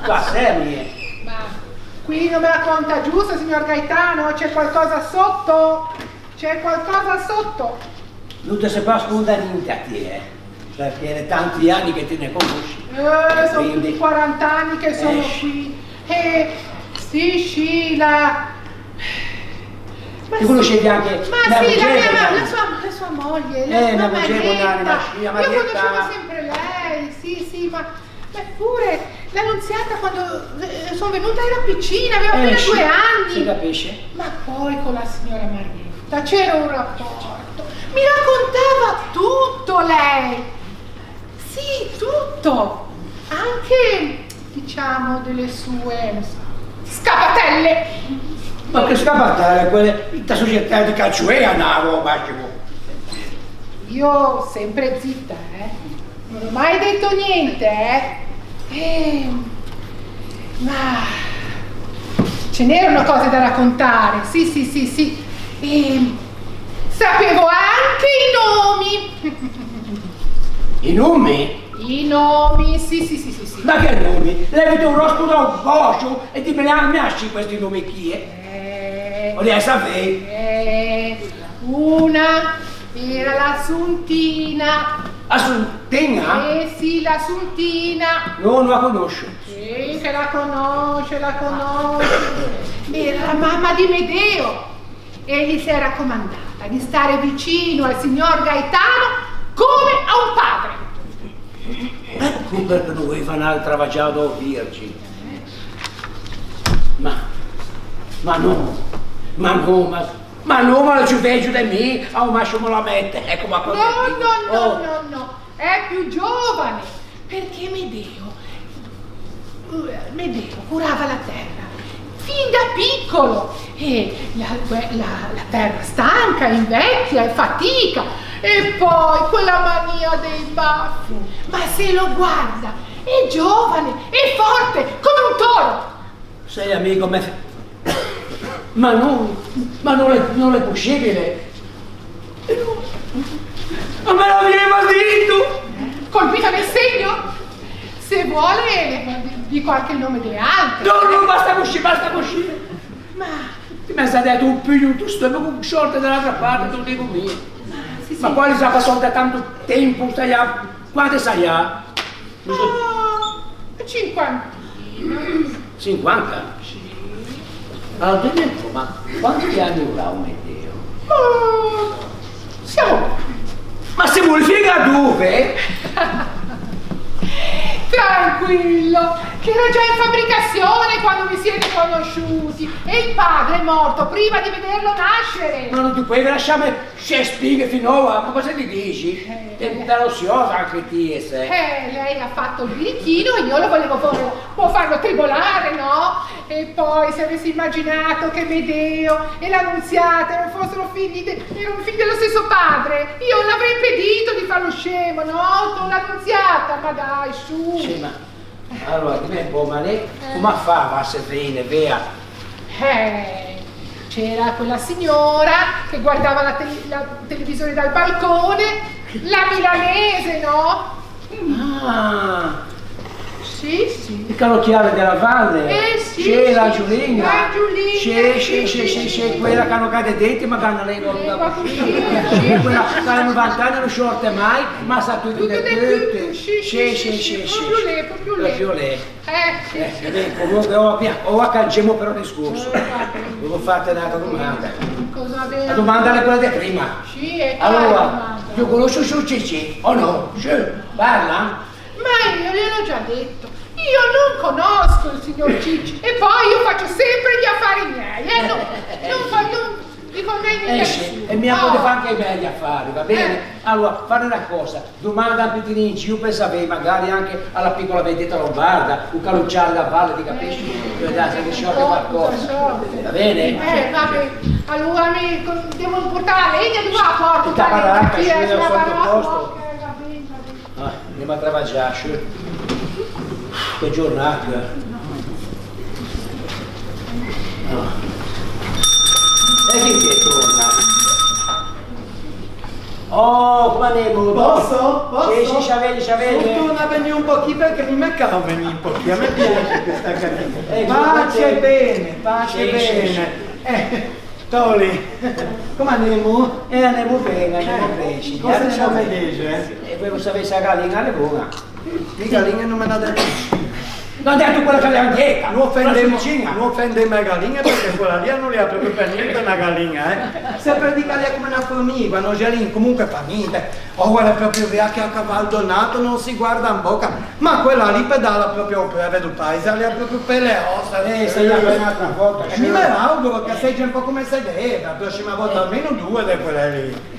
tu sê, eh. Ma qui non me la conta giusta, signor Gaetano, c'è qualcosa sotto. C'è qualcosa sotto. No te se pò scondere ninte a ti, eh, perché l'é tanti anni che ti ne conosci. Eh, son più di quaranta anni che sono qui. Eh, sì, sì, la... Ma ti conoscevi anche... Ma sì, la mia, la sua, la sua moglie, la sua Marietta. Io conoscevo sempre lei, sì, sì, ma... Eppure, la Nunziata, quando, eh, son venuta, era piccina, aveva appena due anni. Si capisce. Ma poi con la signora Marietta c'era un rapporto. Mi raccontava tutto lei. Sì, tutto. Anche, diciamo, delle sue scappatelle. Ma che scappatelle? Quelle, inta società di calcio, eh, andavo al massimo. Io sempre zitta, eh. Non ho mai detto niente, eh. Eh, ma ce n'erano cose da raccontare, sì, sì, sì, sì. E sapevo anche i nomi. I nomi? I nomi, sì, sì, sì, sì, sì. Ma che nomi? Levite un rospo da un boscio e ti me li me asci questi nomi chì, eh? Eh. Volia savei. Eh, una era l'Assuntina. Assuntina? Eh sì, l'Assuntina. No, no la conosco. Sì, che la conosce, la conosce. Era la mamma di Medeo. E gli si è raccomandata di stare vicino al signor Gaetano come a un padre. Ecco perché no voei fâ un'altra vagiada a-o Virgine. Ma, ma no, ma no, ma, ma no, ma l'é ciù vegio de mi, a-o mascimo la mette, ecco, ma... No, no, no, no, no, è più giovane, perché Medeo, Medeo curava la terra fin da piccolo, e la, la, la terra stanca, invecchia e fatica, e poi quella mania dei baffi, ma se lo guarda, è giovane, è forte, come un toro. Sei amico me... Ma no, ma no l'é, no l'é poscibile. Ma me l'avieva dito! Colpita nel segno? Se vuole, le dico anche il nome delle altre. No, no, basta coscì, basta coscì. Ma... Ti me sa dito un pugno in to stomaco, sciorte da l'altra parte, te o digo mi. Ma sì, sì. Ma quale sa passata tanto tempo, sa ja, quante sa ja? Ah, cinquantina. Cinquanta? Sì. Allora, dimmi un po', ma quanti anni avrà Medeo? Ma siamo... Ma siamo in fila dove? Tranquillo, che era già in fabbricazione quando vi siete conosciuti e il padre è morto prima di vederlo nascere. Ma no te puoi lasciarme scì spighe finora, ma cosa ti dici? Eh, te, te l'ossiosa anche ti, eh, se. Eh, lei ha fatto il birichino e io lo volevo fare, può farlo tribolare, no? E poi, se avessi immaginato che Medeo e la Nunziata erano, fossero figli de-, erano figli dello stesso padre, io l'avrei impedito di fare lo scemo, no? Con la Nunziata, ma dai, su. Sì, ma allora, dimmi un po', ma lei come fa a se vene, vea? Eh, c'era quella signora che guardava la tele-, la televisione dal balcone, la milanese, no? Ah! Sì, sì. Il Carocchiale della Valle? Eh, sì, sì, sì, l'Angiolina. L'Angiolina, sì, sì, sì, sì, quella che hanno cade denti, ma che hanno lei... Lengua così. Sì, quella che hanno vant'anni, non sciorte mai, ma sa tutto di tutto. Sì, sì, sì, sì, proprio lei, proprio lei. Proprio lei. Eh, sì, sì. Eh, ben, comunque, ora, via, ora cancemo però il discorso. Eh, va bene. Volevo farte un'altra domanda. Cosa vera? La domanda è quella di prima. Sì, è quale domanda? Allora, tu conosci il signor Cicci o no? Sì, parla? Ma io gliel'ho già detto, io non conosco il signor Cicci e poi io faccio sempre gli affari miei, eh no, non fa-, non, dico, non è mica... Eh sì, nessuno. E mia moglie fa anche i miei affari, va bene? Eh. Allora, fare una cosa, domanda a Pittinin, io pensavo magari anche alla piccola vendetta lombarda, un Carucciale da Valle, ti capisci? Eh. Che dà, se riesce a fare qualcosa. Va bene? Eh, va bene. Allora mi con-, devo portare la legna, dove la porto? Sta baracca, sì, al solito posto. Ok, va bene, va bene. Ah, anem a trabalhar, che giornata. Ah. E chi che torna? Oh, come anemo? Posso? Posso? Sì, sì, sciavete, sciavete. Son tornâ a vegnî un pö chì perché mi me cao vegnî un pö chì. A me piace questa casa. Eh, pace bene, pace bene. Eh, Toli, come anemo? Eh, anemo ben, anemo ben, sì. Cosa se me dixe? E volevo savê se a galiña a l'é boña. Mi galiñe no me n'à dette nisciun. L'à dette quella che l'é a dieta. No ofendemo, no ofendemo e galiñe, perché quella lì no l'é proprio per gnente na galiña, eh. Sempre dì che l'é come na formiga, no xe lì, comunque fa gnente. Oh, guarda, proprio vea che a caval donato non si guarda in bocca. Ma quella lì, pe dâla proprio a-o preve do paise, a l'é proprio pe le ossa. Eh, se la fè n'atra volta. E mi me auguro che a seje un pö come se deve, la proscima volta almeno due de quelle lì.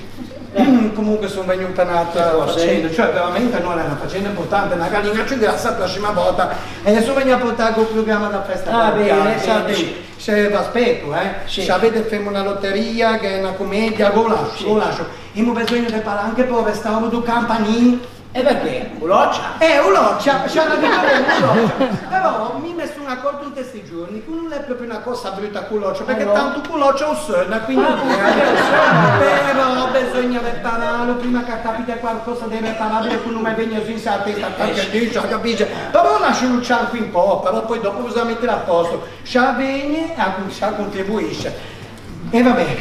Eh, comunque son vegnû pe n'atra facenda, cioè veramente no l'é na facenda importante, na galiña ciù grassa, la proscima volta. E son vegnû a portâ o programma da festa parochiale. Ah, ben, ben, sì. Se v'aspeto, eh. Sì. Sciavete, femo na loteria, gh'é na comedia, ve lascio, sì, ve lascio. Emo bisogno de parâ anche pe-o restauro do campanin. E perché? O Lòcia? Eh, o Lòcia, scià, l'à dito ben, o Lòcia. Però mi me son acorto inte sti giorni che no l'é proprio na cösa bruta co Lòcia, perché tanto co Lòcia o seugna, quindi... Ah, o seugna, o seugna. Però bisogna reparâlo prima che capite qualcosa de irreparabile che no me vegna zo in sa testa, tanto dixe, capite? Però lascio cianco un pö, però poi dopo bisogna metelo a posto. Scià, vegno e a con-, scià, contribuisce. E va ben,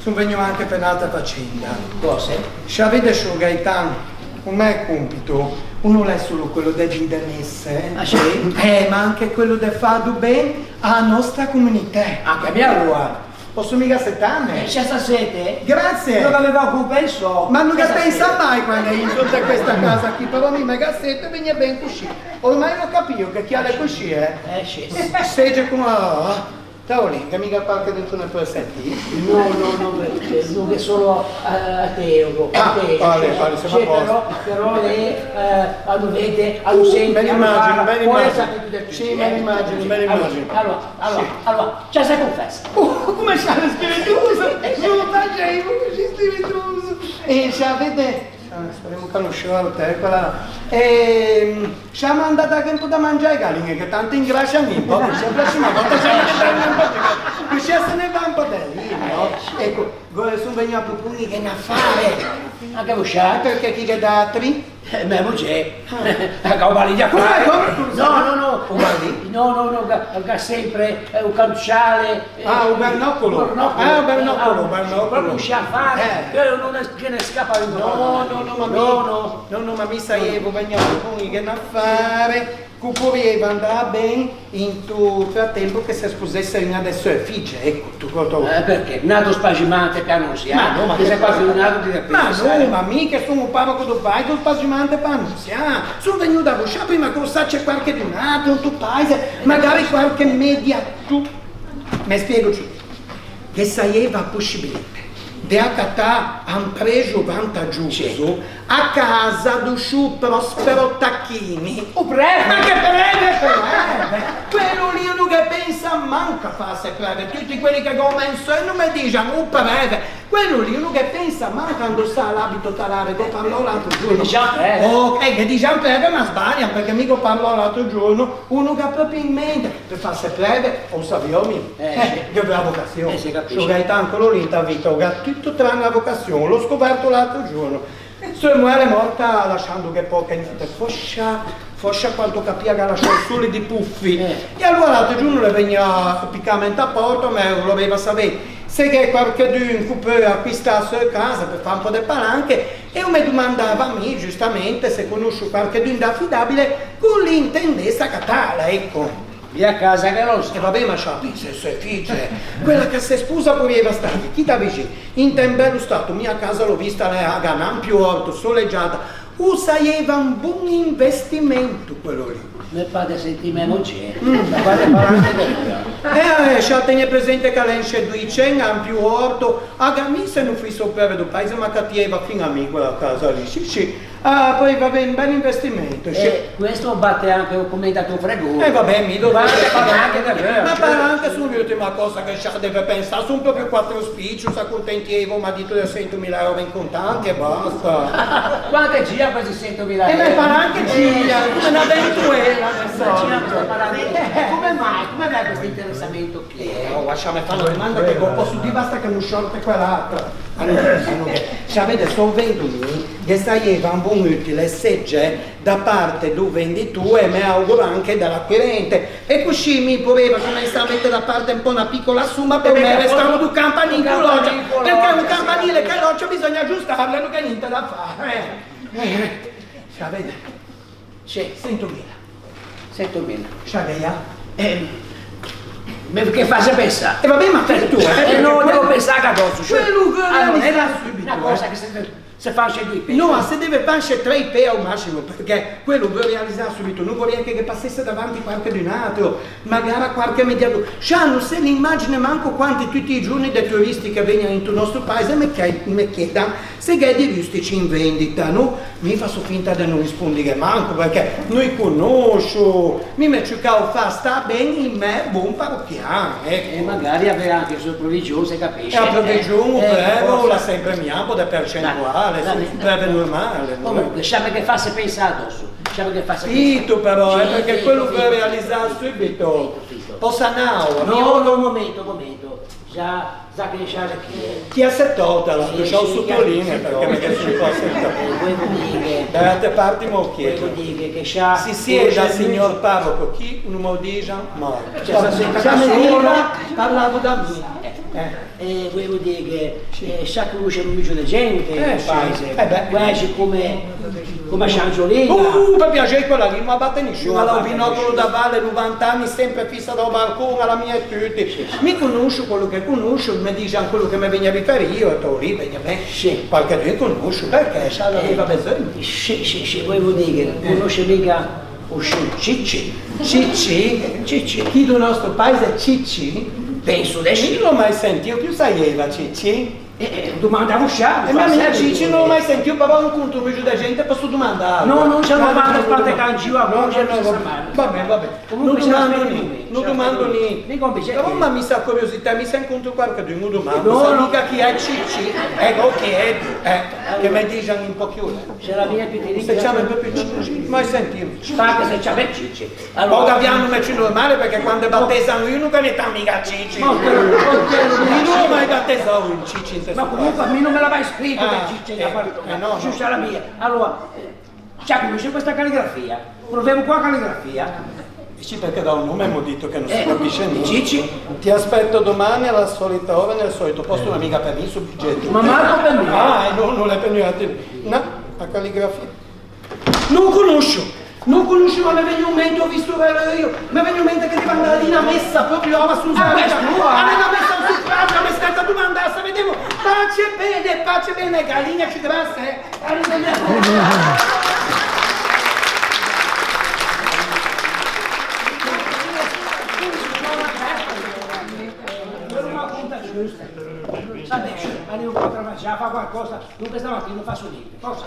son vegnû anche pe n'atra facenda. Cöse? Scià, vede, scior Gaetan, o mæ compito o no l'é solo quello de dî de messe, eh? Ah, sì? Eh, ma anche quello de fâ do ben a-a nòstra comunitæ. Anche mi aloa. Pòsso miga setâme? Eh, scià, se sete. Grazie. No gh'aveva alcun penso. Ma no ghe pensà mai quande in tuta questa casa chì, però mi me ghe seto e vegno ben cuscì. Ormai l'ò capio che chi a l'é cuscì, eh? Eh, sì. Seje con a Taolin, che miga par che dentro ne pö sentî? No, no, no, eh, no, che solo a, a te, Ugo, a te. Ah, vale, vale, sì, però, però l'é, eh, a no vede, a no sente, a no parla, me l'imagino, me l'imagino. Sì, me l'imagino, me l'imagino. Allora, allora, allora, allora, cià, se confessa. Oh, come scià l'é spiritoso! No fasevo cuscì spiritoso! E scià, vede, Ah, speremo che no sciorte, eh, quella. Ehm, scià, ma andate anche un po' da mangiare, galigne, che tanto ingrasciano un po', così la prossima volta scià, così se ne va un po' da lì, no? Ecco, son vegnû a proponeghe un affare. Anche vosciatri? Perché chi gh'è d'atri? Eh, mæ mugê. Ah. A gh'à o balin da fâ. Come, come, scusa? No, no, no. O balin? No, no, no, gh'à, gh'à sempre, eh, o canciale. Ah, o bernòcolo. Bernòcolo. Ah, o bernòcolo, o bernòcolo. Proprio scià fâ, eh, che no ghe ne scapa un. No, no, no, ma mi, no, no, ma mi saievo vegnû a proponeghe un affare, che o porieiva andâ ben, into fratempo che se sposesse una de sue figlie, ecco, tu, tu. Eh, perché? Un atro spasimante pe annunsiâ? Ma no, ma che spasimante, ti capissi, eh? Ma no, ma mi che son o paroco do paise, o spasimante pe annunsiâ? Son vegnû da voscià prima che o sache quarchedun atro, into paise, magari quarche media, tu. Me spiego ciù. Ghe saieiva a poscibilitæ de acatâ a un prexo vantagioso a casa do scior Prospero Tacchini. O prete? Ma che prete, però, eh? Quello lì no ghe pensa Di quelli che gh'ò mensou no me dixan o preve. Quello lì no ghe pensa mai quando sa l'abito talare, gh'ò parlou l'altro giorno. Ghe dixan preve. Oh, eh, ghe dixan preve, ma sbalian, perché mi gh'ò parlou l'altro giorno, uno gh'à proprio in mente, pe fâse preve, o saviò mi. Eh, sì. Ghe veu a vocazion. Eh, se capisce. Sciò Gaetano, quello lì inta vita o gh'à tutto tranne a vocazion, l'ò scoverto l'altro giorno. So moje a l'é morta lasciandoghe poche ninte, fòscia, fòscia quanto capio a gh'à lasciou solo di puffi. Eh. E alora l'altro giorno l'é vegnua a picâme inta pòrta, o me voleva savê se gh'é quarchedun ch'o peu acquistâ a seu casa pe fâ un pò de palanche, e o me domandava a mi, giustamente, se conoscio quarchedun de afidabile con l'intendessa catâla, eco. Mia casa che no sa. E va ben, ma scià, pensa, e sue figge, quella che se sposa, porrieva stâghe chì da vixin, inte un bello stato, mia casa l'ò vista, a l'é, a gh'à un ampio orto, soleggiata, o saieva un bon investimento quello lì. Me pâ de sentîme mocê. Mm. Da parte palanche de via. Eh, eh, scià, tegnì presente che a l'é in sce doicent, ampio orto, a gh'à, mi se no fisse o preve do paise, ma a cattieiva fin a mi quella casa lì, sì, sì. Ah, poi va ben, bel investimento, sì. Eh, questo batte anche come da tuo fregone. Eh, va ben, mi devo... Batte palanche davvero. Ma palanche son l'ultima cosa che scià deve pensâ, son proprio quattro spicci, o s'accontentieiva, o m'à dito, de sentomila euro in contanti e basta. Quante gira questi sentomila euro? E me palanche gira, come una ventuela, adesso. Gira questa palanca. Eh, come mai? Come mai questo interessamento? Eh, oh, lasciame fâ na domanda che gh'ò pòsto dî, basta che no sciorte quell'atra. Alora, alora, savete, sovente mi ghe saieiva un bon utile se gh'è da parte do venditô, e me auguro anche da l'acquirente. E cuscì mi porrieiva comensâ a mette da parte un pò na picola somma pe no restâ do campanile in colòcia, perché un campanile che lòcia bisogna aggiustarlo, no gh'é ninte da fâ. Eh, eh, savete? Sì. Sentomila. Sentomila. Scià, Gaia? Eh, me, che fâse pensâ? E va ben, ma fâ ti, eh. Eh, no, devo pensâ anche adesso, sì. Quello che... Allora, realizza subito, una cosa, eh, che se, se fa in sce doî pê. No, ma se deve fâ in sce trê pê al massimo, perché quello o veu realizâ subito, no vorriæ che ghe passesse davanti quarchedun atro, magara quarche mediatore. Scià, no se l'imagine manco quanti tutti i giorni de turisti che vegnan into nòstro paise me chie-, me chiedan se gh'é di rustici in vendita, no? Mi fasso finta de no rispondighe manco, perché no i conoscio, mi me ciucavo fâ stâ ben i mæ bon parochian, ecco. E magari avè anche e sô provision, se capisce. E a provision, eh, eh, però, forse, o l'à sempre mia un pò de percentuale, dai, dai, son preve normale, no? Comunque, scià, me ghe fâse pensâ adesso, scià, me ghe fâse pensâ. Spito però, eh, sì, perché sì, quello sì, che realizza subito. Sì, sì. Pò sanâlo, no? No, no, un momento, un momento. Già, già che scià l'é chì, eh. Chi a se tolta, sì, sì, o sotolineo, perché me ghe son un pò sentâ. Eh, volevo dî che... Dai, te parti, mo chiedo. Volevo dî che, che scià... Sì, sì, e da signor paroco, chi no me o dixan mai. Cioè, sta sentâ da solo. Parlavo da mi. Eh. Eh, volevo dî che, eh, scià conosce un muggio de gente in paese, eh, beh, quasi come, come a Sciangiolina. Uh, pe piaxei, quella lì no a batte nisciun, a l'à o binòcolo da valle, novanta anni, sempre fissa da-o balcon, a l'à mia tutti. Mi conoscio quello che conoscio, me dixan quello che me vegna riferio, e po lì, vegna ben. Sì. Qualchedun conoscio, perché scià, eh, l'aveva bisogno. Sì, sì, sì, volevo dî che conosce mica o scior Cicci? Cicci? Cicci. Chi do nòstro paise, Cicci? Penso de sì. Mi no l'ò mai sentio, chi o saieiva Cicci? Eh, eh, domandavo scià. E ma mi Cicci no l'ò mai sentio, però incontro un muggio de gente, posso domandare. No, no, se no domande, sparte che in gio a voce, no, no, no, no. Va ben, va ben. Comunque, no domando ninte, no domando ninte. Però, ma mi sa curiosità, mi se incontro quarchedun, no domando. No, sa mica chi l'é Cicci, eco, chi l'é, eh, che me dixan un pò cchiù, eh. Se la mia piccolina... Se ciama proprio Cicci, mai sentio. Sparte se ciama Cicci. Allora, pò Gaviano me ciù normale, perché quando battesan uno che ne tamiga Cicci. Ma quello, quello, mi no l'ò mai battesato un Cicci in... Ma comunque a mi no me l'à mai scrito che Cicci, eh, no, no. Giusto la mia. Allora, eh, Giacomo, c'è questa calligrafia. Proviamo qua la calligrafia. Eh sì, perché da un nome abbiamo detto che non si capisce niente. Cicci. Ti aspetto domani alla solita ora nel solito posto, non è mica per me sto biglietto. Ma manco per me. Ah, eh, no, no l'è per noi altri. No, la calligrafia. No conoscio, no conoscio, ma me vegno in mente, ò visto o releuio, me vegno in mente che devo andâ lì a messa, proprio ora, scusa. Ah, questo, ah, la messa al suffragio, me stette a domandâ se vedemo. Pace bene, pace bene, galine ciù grasse, eh. Arrivederci. Adesso, andiamo a travagliare, fa qualcosa. Dunque stamattina no fasso ninte. Cosa?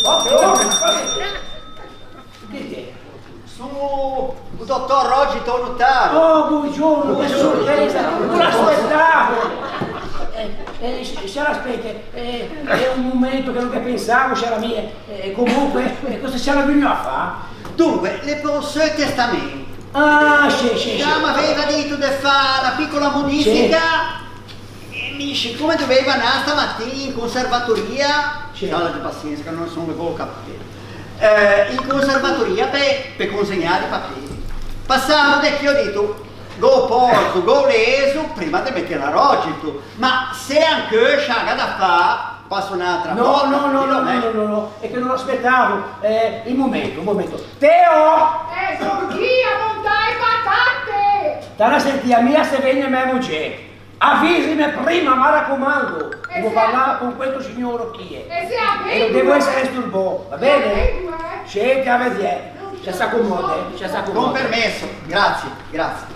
Oh, oh, cosa? Che è? Son o dottor Rogito, o notaro. Oh, bongiorno, che sorpresa, no l'aspettavo. Eh, eh, s-, s-, aspetta, eh, è un momento che no ghe pensavo, cara mia. Eh, comunque, eh, cosa sarà vegnù a fâ? Dunque, l'é pe-, o seu testamento. Ah, sì, sì, sì. Già m'aveiva dito de fâ na picola modifica. Sì. E mi, sicome doveiva anâ stamatin in conservatoria, sì, no, abbiate pazienza che no son, no v'ò capio. Eh, in conservatoria pe, pe consegnâ i papî. Passando de chì ò dito, gh'ô pòrto, gh'ô leso, prima de metelo à Rogito. Ma se ancò o gh'à da fâ, passo n'atra vòta. No, no, no, no, no, no, no, no, è che no l'aspettavo. Eh, un momento, un momento. Teo! Eh, son chì à montâ e patate! T'à da sentî, a mia se vegno mæ muggiê. Avvisime prima, me raccomando. Devo parlâ con questo signore chì. E se a vedoa? E no devo essere disturbo, va bene? E a vedoa, eh? Sì, che a vediamo. Ciao, s'accomodi, ciao, s'accomodi. Con permesso, grazie, grazie.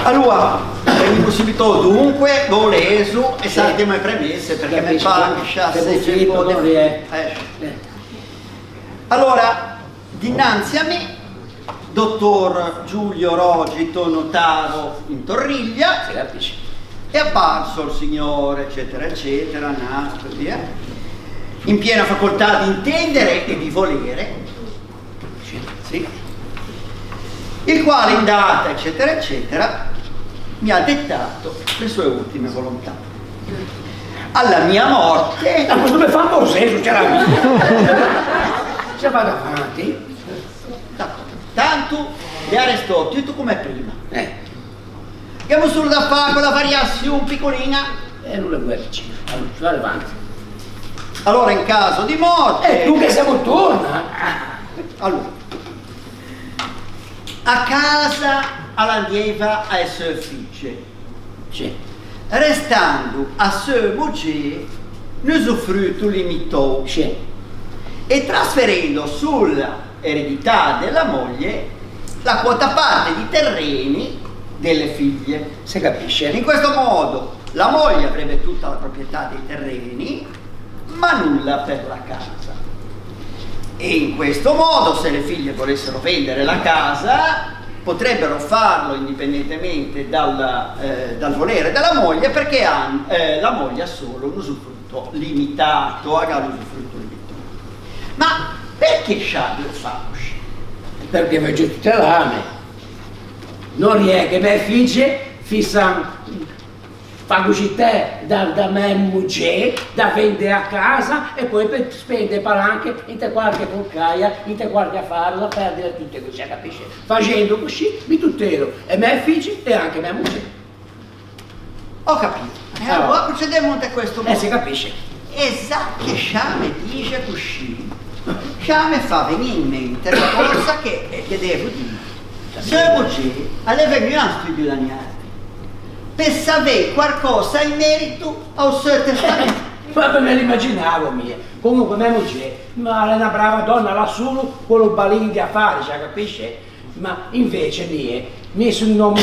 Aloa, vegnimo subito, dunque, gh'ô leso e saltemo e premesse, perché me pâ che scià se gh'é un pö de... Eh. Alora, dinanzi a mi, dottor Giulio Rogito, notaro in Torriglia, è apparso il signore, eccetera, eccetera, nato e via, in piena facoltà di intendere e di volere, sì, il quale in data, eccetera, eccetera, mi ha dettato le sue ultime volontà. Alla mia morte... Ma questo me fa un po' senso, chiaramente. Se va avanti. D'accordo. Tanto l'é arrestò tutto come prima. Eh. Gh'emo solo da fâ quella variazion picoliña. Eh, no l'é guæi, vicin. Alora, va avanti. Alora, in caso di morte... Eh, tu che se torna? Alora, a casa a l'andieiva a-e seu figge. Sì. Restando a seu mogê un usufruto limitou. Sì. E trasferendo sulla eredità della moglie la quota parte di terreni delle figlie. Se capisce. In questo modo la moglie avrebbe tutta la proprietà dei terreni, ma nulla per la casa. E in questo modo, se le figlie volessero vendere la casa, potrebbero farlo indipendentemente dal, eh, dal volere della moglie, perché han-, eh, la moglie ha solo un usufrutto limitato, a gh'à l'usufrutto limitato. Ma perché scià de fâ cuscì? Perché voggio tutelâme. No riæ che mæ figge fissan fagocitæ da, da mæ mogê, da vende a casa e po pe spende palanche inte quarche concaia, inte quarche afare, da perdere tute, se capisce? Facendo cuscì mi tutelo e mæ figge e anche mæ mogê. Ho capito. E alora procedemo inte questo modo. Eh, se capisce. E za che scià me dixe cuscì, scià me fa vegnî in mente na cösa che, eh, che devo dî. Seu mogê a l'é vegnua in studio da niatri pe savê quarcösa in merito a-o seu testamento. Ma me l'imaginavo mi. Comunque, mæ mogê, ma a l'é na brava dònna, a l'à solo quello balin de afari, se capisce? Ma invece mi, mi son un òmo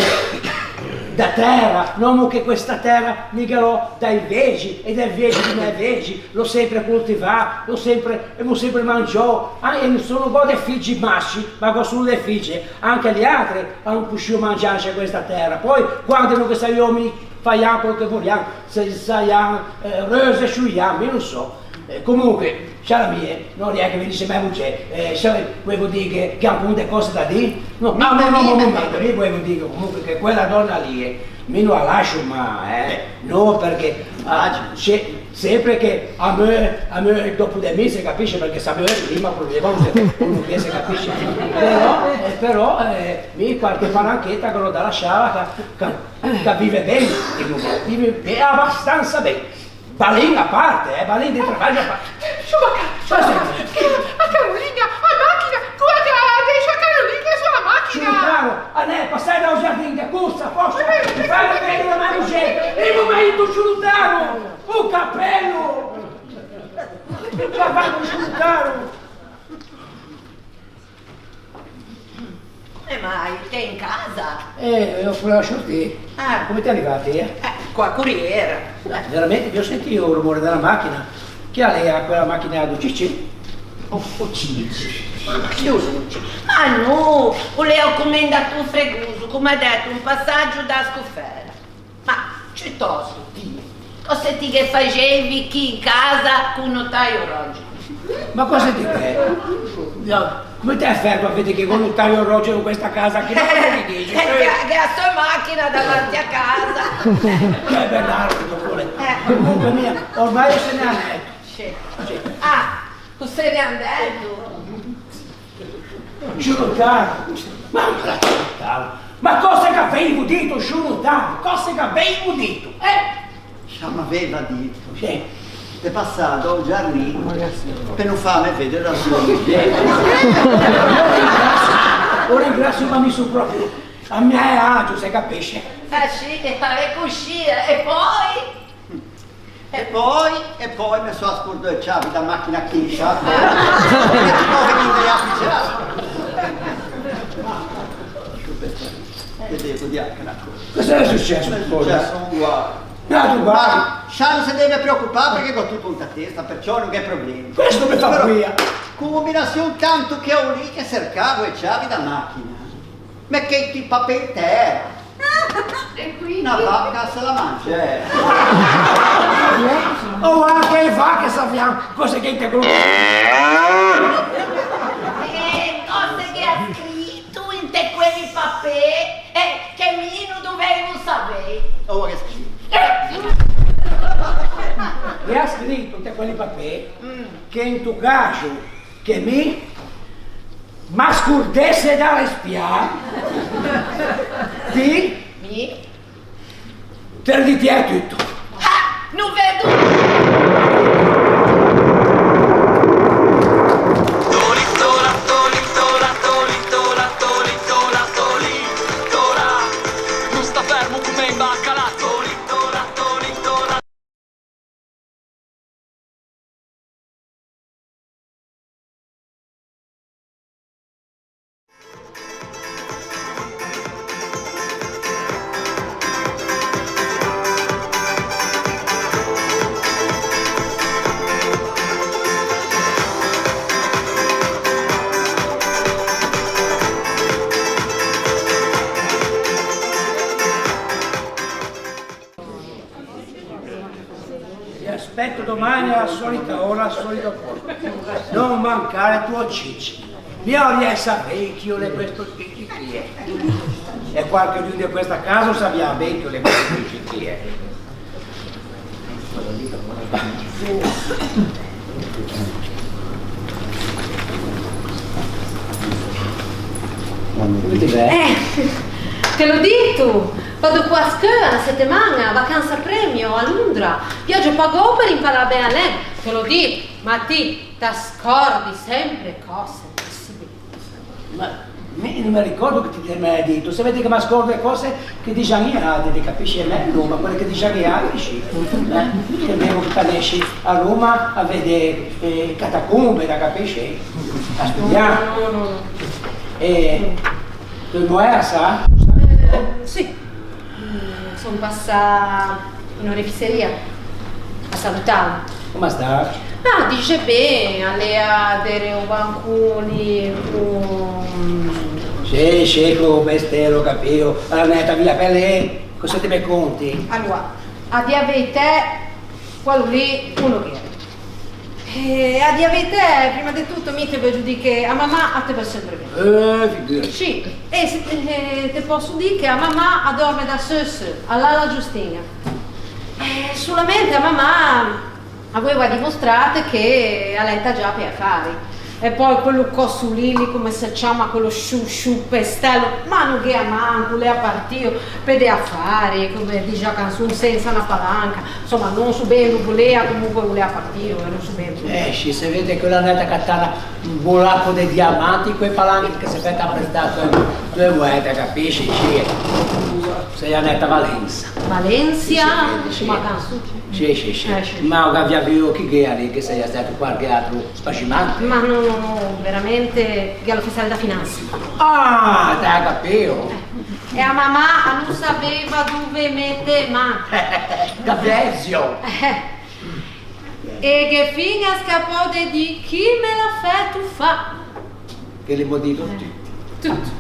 da tæra, un òmo che questa tæra mi ghe l'ò da-i vegi e da-i vegi di mæ vegi, l'ò sempre coltivà, l'ò sempre, emo sempre mangiou, ah, e no solo gh'ò de figgi masci, ma gh'ò solo de figge, anche liatre a àn possuo mangiâse questa tæra. Poi, quande no ghe savìo mi, faian quel che volian, se saian, eh, reuse sciuian, mi no sò. Eh, comunque, scià mie, no riæ che vegnisse mæ mogê, eh, scià, voevo dî che, che gh'ò ancon de cöse da dî? No, ah, no, no, un momento, mi voevo dî che comunque che quella dònna lì, eh, mi no a lascio mai, eh. No, perché, ah, se-, sempre che a meu, a meu dopo de mi, se capisce, perché se a meu prima problema no se, no se capisce. Però, eh, però, eh, mi quarche palancheta ghe l'ò da lasciâla, che, che, che a vive ben, vive ben, abastansa ben. Balin a parte, eh, balin de travagio a parte. Sciù, ma ca-, sciù, ma che, a Carolina, a machina, tu a, a deixa a Carolina sulla machina. Ciulutaro, a l'é passâ da-o giardin de corsa, forsa, eh, fâ vedê a mæ mogê. Un momento, Ciulutaro, o capello! Ciò, vamo, Ciulutaro! Eh, ma te in casa? Eh, o volevo sciortî. Ah. Come te rivavi, eh? Eh, co a coriera. Eh, veramente, mi ò sentio o rumore de machina. Chi a l'ea quela machina do Cicin? O, o Cicin. Ma chi o Cicin? Ma no, o l'ea o comendatô fregoso, come à dito, un passaggio da scufera. Ma, ciutòsto, dime, cöse ti ghe faxeivi chì in casa co notaio Rogero? Ma cöse ti ghe... No, ma ti te fermo a vede che gh'ò notaio Rogero in questa casa, che no ti dixe? Eh, che, che a sò machina davanti a casa. Eh, Bernardo, che vole. Eh. Comunque, mia, ormai se n'è andato. Sì. Sì. Ah, o se n'è andato. Scior notaio, ma, scior notaio, ma cöse che gh'aveivo dito, scior notaio? Cöse che gh'aveivo dito, eh? Scià, m'aveiva dito, sì, de passâ da o giardin pe no fâme vede da solo. O ringrasio, o ringrasio, ma mi son proprio a mio agio, se capisce. Eh sì, e pare cuscì, eh. E poi? E poi, e poi me sò ascordou e ciavi da machina chì in sciâ. E ti pò vegnî de là a piggiâ. Te devo dî anche na cösa. Cöse l'é successo, scusa? L'é successo un guaio. Un atro guaio? Ma scià, no se deve preocupâ, parché gh'ò tuto inta testa, perciò no gh'é problemi. Questo me fa... Però, quia. Combinazion, tanto che o lì che sercavo e ciavi da machina, m'é cheito i papê in tera. E quindi? Na vaca se la mangia, eh. Oh, anche e vache savian cöse che inte quel... Eh, cöse che gh'à scrito inte quelli papê, eh, che mi no doveivo savê. Oh, che scrito. E gh'à scrito inte quelli papê che into caso che mi m'ascordesse da respiâ, ti... Mi? Te dixie tuto. Ah, no vedo. Ti aspetto domani a la solita ora, al solito posto. No mancare, tuo Cicin. Mi vorìa savê chi o l'é questo Cicin chì, eh. E qualchedun de questa casa o savià ben chi o l'é questo Cicin chì, eh. Eh, te l'ò dito, vado co a scola na settimana, vacanza premio a Londra, viaggio pagou per imparare bene a lengua, te l'ò dito, ma ti te scordi sempre cose, sì. Ma mi no me ricordo che ti te me l'à dito, se vede che m'ascordo e cöse che dixan i atri, ti capisci? E mê no, ma quelle che dixan i atri, sì. Eh? Che me veu che t'anessi a Roma a vedé, eh, catacombe, ti capisci? A studiâ. No, no, no, no. E te moea, sa? Eh, sì. Mm, son passâ in oreficeria a salutâlo. Come sta? Ah, dixe ben, a l'ea dere o bancon lì, con... Sì, sì, co Bestelo, capio. A l'à nata via pe lê, cöse ti me conti? Aloa, a dî a veitæ, quello lì o no ghe l'é. Eh, a dî a veitæ, prima de tuto, mi te veuggio dî che a mamà a te veu sempre ben. Eh, figurati. Sì, e se, eh, te pòsso dî che a mamà a dorme da seu seu, a l'à la Giustiña. Eh, solamente a mamà a voeiva dimostrâte che a l'é intagiâ pe-i afari. E po quello cöso lì, lì, come se ciama, quello sciù, sciù pestello, ma no ghe l'à manco, o l'ea partio pe de afari, come dixe a canson, sensa na palanca. Insoma, no sò ben dove o l'ea, comunque o l'ea partio, e no sò ben dove. Eh, sì, se vede che o l'à andâ a catâ un bolaco de diamanti, co-e palanche che se fæ aprestâ, eh. Due volte, capisci, sì. Sei andata a Valenza. Valenza? Sì, sì, sì. Ma sì, sì, sì. Eh, sì. Ma o gh'avià vuo chi gh'ea lì, che saria stato qualche altro spacimante? Ma no, no, no, veramente, che l'ufficiale da finanza. Ah, te capio. Eh, e a mamà a no saveva dove mette man. Capezio. Eh. E ghe fin a scapò de dî chi me l'à fæto fâ. Che l'emo dito tutti. Tutti.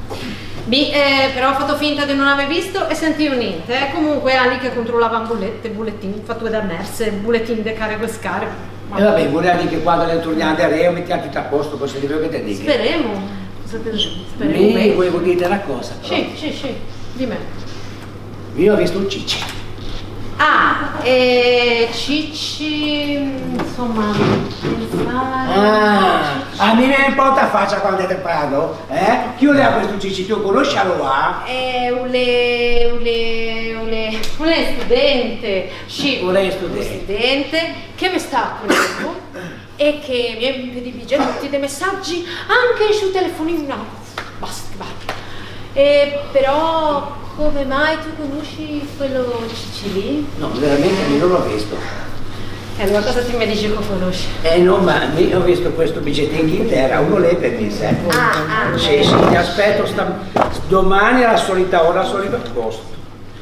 Mi, eh, però ò fato finta de no avê visto e sentio ninte, eh. Comunque, l'ea lì che controlava un bullet-, bulletin, fatture da merce, bulletin de carego e scarego. E va ben, vorìa dî che quando l'emo tornâ indarê, o mettià tutto a posto, cosa ti vuoi che te dica? Speremo. Cosa te digo? Speremo ben. Mi volevo dîte na cosa, però. Sì, sì, sì, dime. Mi ò visto o Cicci. Ah, eh, Cicci, insomma, pensare... Ah, a mi me importa a facia quande te parlo, eh? Chi o l'ea questo Cicci? Ti o conosci alora? Eh, o l'é, o l'é, o l'é, o l'é un studente, sì. O l'é un studente. Un studente che me stà a Conevo e che mi impedì tutti i messaggi, anche sul telefonino. Basta, basta. E però, come mai ti o conosci quello Cicci lì? No, veramente mi no l'ò visto. E alora cosa ti me dixi che o conosci? Eh no, ma mi ò visto questo biglietin chì in tera, o l'é pe mi, sa. Ah, ah. Sì, sì, ti aspeto sta-, domani a la solita ora, al solito posto.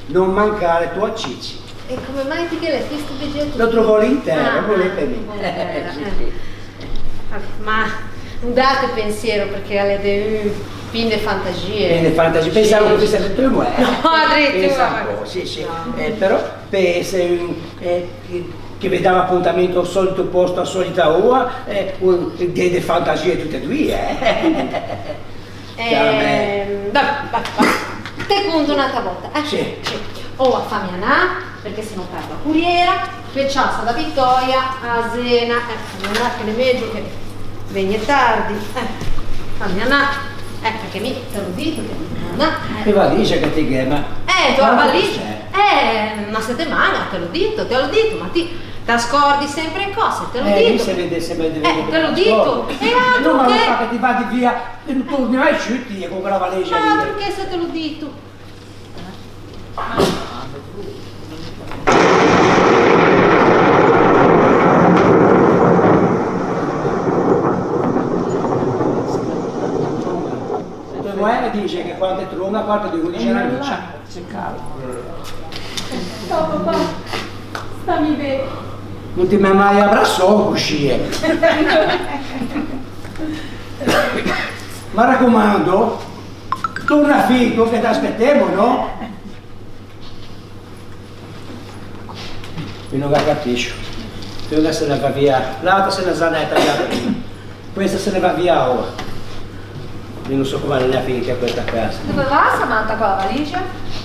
No mancare, to Cicci. E come mai ti ghe l'é visto sto biglietto? Lo trovo lì in tera, ah, o l'é pe mi. Ah, eh, sì, eh, sì. Vabbè, ma no dâte pensiero, perché a l'é de un pin de fantasie. Pin de fantasie. Sì. Pensavo che o fesse un uomo, eh. No, addirittura. Pensa un po', sì, sì. No. Eh, però pe esse un, eh, che, che ve dava appuntamento al solito posto, a solita ora, eh, un, de, de fantasie tutte e due, eh. Ehm, va, va, va. Te conto n'ata volta, eh? Sì. Sì. O à fâme anâ, perché se no perdo a coriera, pe ciassa da Vittoria a Zena. Eh, fâme anâ che l'é megio che vegni tardi. Eh, fâme anâ. Eh, perché mi te l'ò dito che no, eh. Che valixe che ti gh'è, ma... Eh, to valixe? Eh, na settimana, te l'ò dito, te l'ò dito, ma ti te scordi sempre e cose, te l'ò dito. Eh, mi se vedesse, me... Eh, te l'ò dito. E altro che... No, ma che ti vadi via. E no torni mai ciù ti, con quella valigia lì. Ma perché se te l'ò dito? Te moæ e dixe che quande trona, quande de undici anni. Ciao, papà. Stammi ben. No ti m'æ mai abrassou cuscì, eh. Me racomando, torna fito che t'aspettemo, no? Mi no ghe capiscio. Una se ne va via, l'altra se ne za neta via prima. Questa se ne va via ora. Mi no so come l'é finita questa casa. Dove va Samantha con la valigia?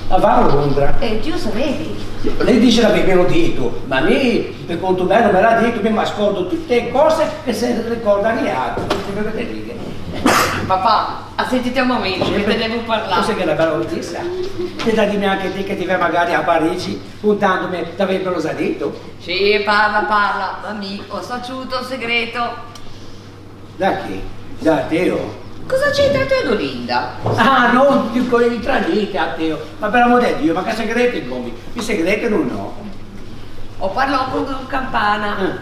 A va a Londra. E ti o savevi? Lei dixe l'avè, me l'à dito, ma mi, pe conto mæ, no me l'à dito, mi me scordo tute e cose che se ricorda niatri, no te digo. Papà, sentite un momento, che te devo parlâ. Cos'è che l'é na bella notizia? Te dà dime anche ti che ti ve magari a Parigi, contandome, t'avembelo za dito? Sì, parla, parla, ma mi o sò tuto o segreto. Da chi? Da Teo? Cosa c'entra Teodolinda? Ah, no, dico, intra lì, a Teo. Ma per amor de Dio, ma che segreto, come? I segreti no, no. O parlò con Don Campana. Ah.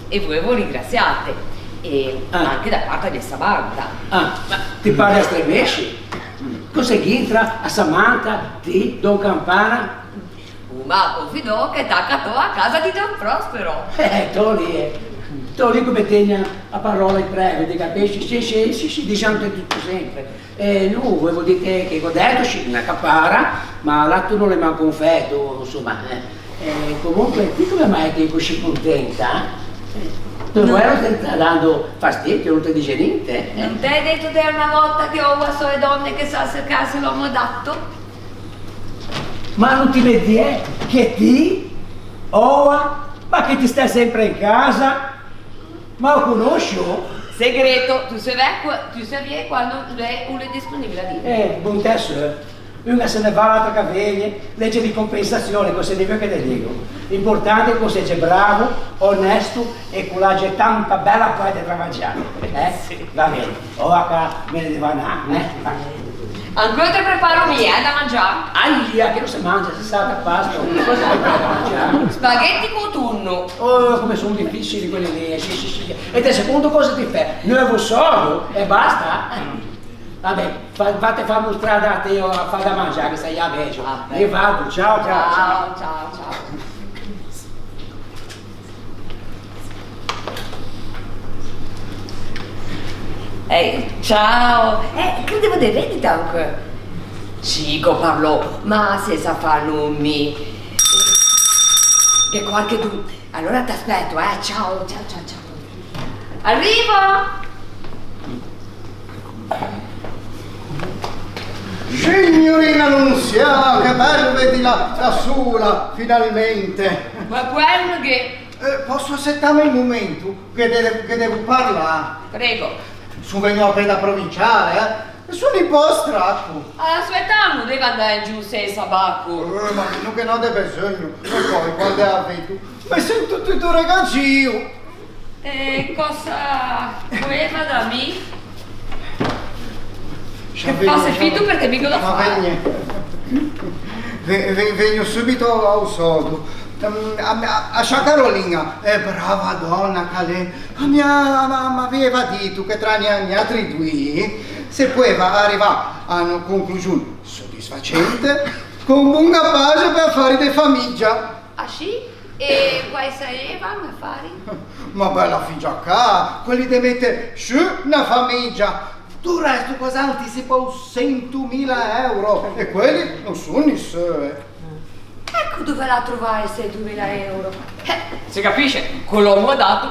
E volevo ringraziarte. E anche da parte de Samantha. Ah, ma ti parli a stremesci? Cos'è che intra a Samantha, ti, Don Campana? Ma o fidò che t'à catò a casa di Don Prospero. Eh, to lì, eh. To lì come tegna a parola i previti, capisci? Sì, sì, sì, sì, dixante tuto sempre. Eh, no, volevo dite che gh'ò dito, sì, na capara, ma l'atro no l'é manco un feto, insomma, eh. Eh, comunque, ti come mai ti cuscì contenta? Eh, no. Te vero che te sta dando fastidio, no te dixe ninte, eh? No te ò dito de una volta che oua sò e donne che sa cercase l'omo adato? Ma no ti me dixe che ti, oua, ma che ti stæ sempre in casa? Ma o conoscio? Segreto, tu se vê qua-, tu se vê quando l'é, o l'é disponibile a dî. Eh, bontæ seu. Una se ne va, l'altra che vegnie, lege di compensazione, cosa ti vuoi che te digo? L'importante è che o sège bravo, onesto e che o l'age tanta bella poæa de travagiâ, eh? Sì. Va ben, oua ca me ne devo anâ, eh? Va ben. Ancò te preparo mi, eh, da mangiâ. Aia, che no se mangia, se salta pasto. Cosa te prepari da mangiâ? Spaghetti co tonno. Oh, come son dificili quelli lì, eh, sì, sì, sì. E de secondo cosa ti fæ? Un euvo sodo e basta? Eh. Vabbè, fa, vate fâ mostrâ da te a fâ da mangiâ, che saia megio. Ah, beh. Mi vado, ciao, ciao, ciao. Ciao, ciao, ciao. Eh, ciao. Eh, credevo de vedite ancò. Sì, go parlou, ma sensa fâ nomi. Gh'é quarchedun. Alora t'aspetto, eh. Ciao, ciao, ciao, ciao. Arrivo! Signorina Nunzià, che bello vederla da sola, finalmente. Ma quello che... Eh, posso assettarmi un momento? Che de-, che devo parlare. Prego. Son vegnua apena da provinciale, eh? E son un po' straco. Aspetammo, deve andare giù senza bacco. Eh, ma no ghe n'ò de besogno. E poi, quande a vedo, me sento tutto regagio. E cosa voleva da mi? Che fasse fito, perché mi cosa fa? Ve-, ve-, vegno subito a-o sòdo. Ehm, a, a, a scià Carolina, eh, brava dòna ch'a l'é, a me, a, a, a m'aveva dito che tra ni-, niatri doî se poeva arrivâ a na conclusion sodisfacente, con bona paxe pe afari de famigia. Ah, sì? E quæi saieiva i afari? Ma bella figia ca, quelli de mete sciù na famigia. Do resto, quæ a anticipa sentomila euro, e quelli no son i seui. Ecco dove l'à trovâ i sentomila euro. Eh, se capisce, co l'ommo adato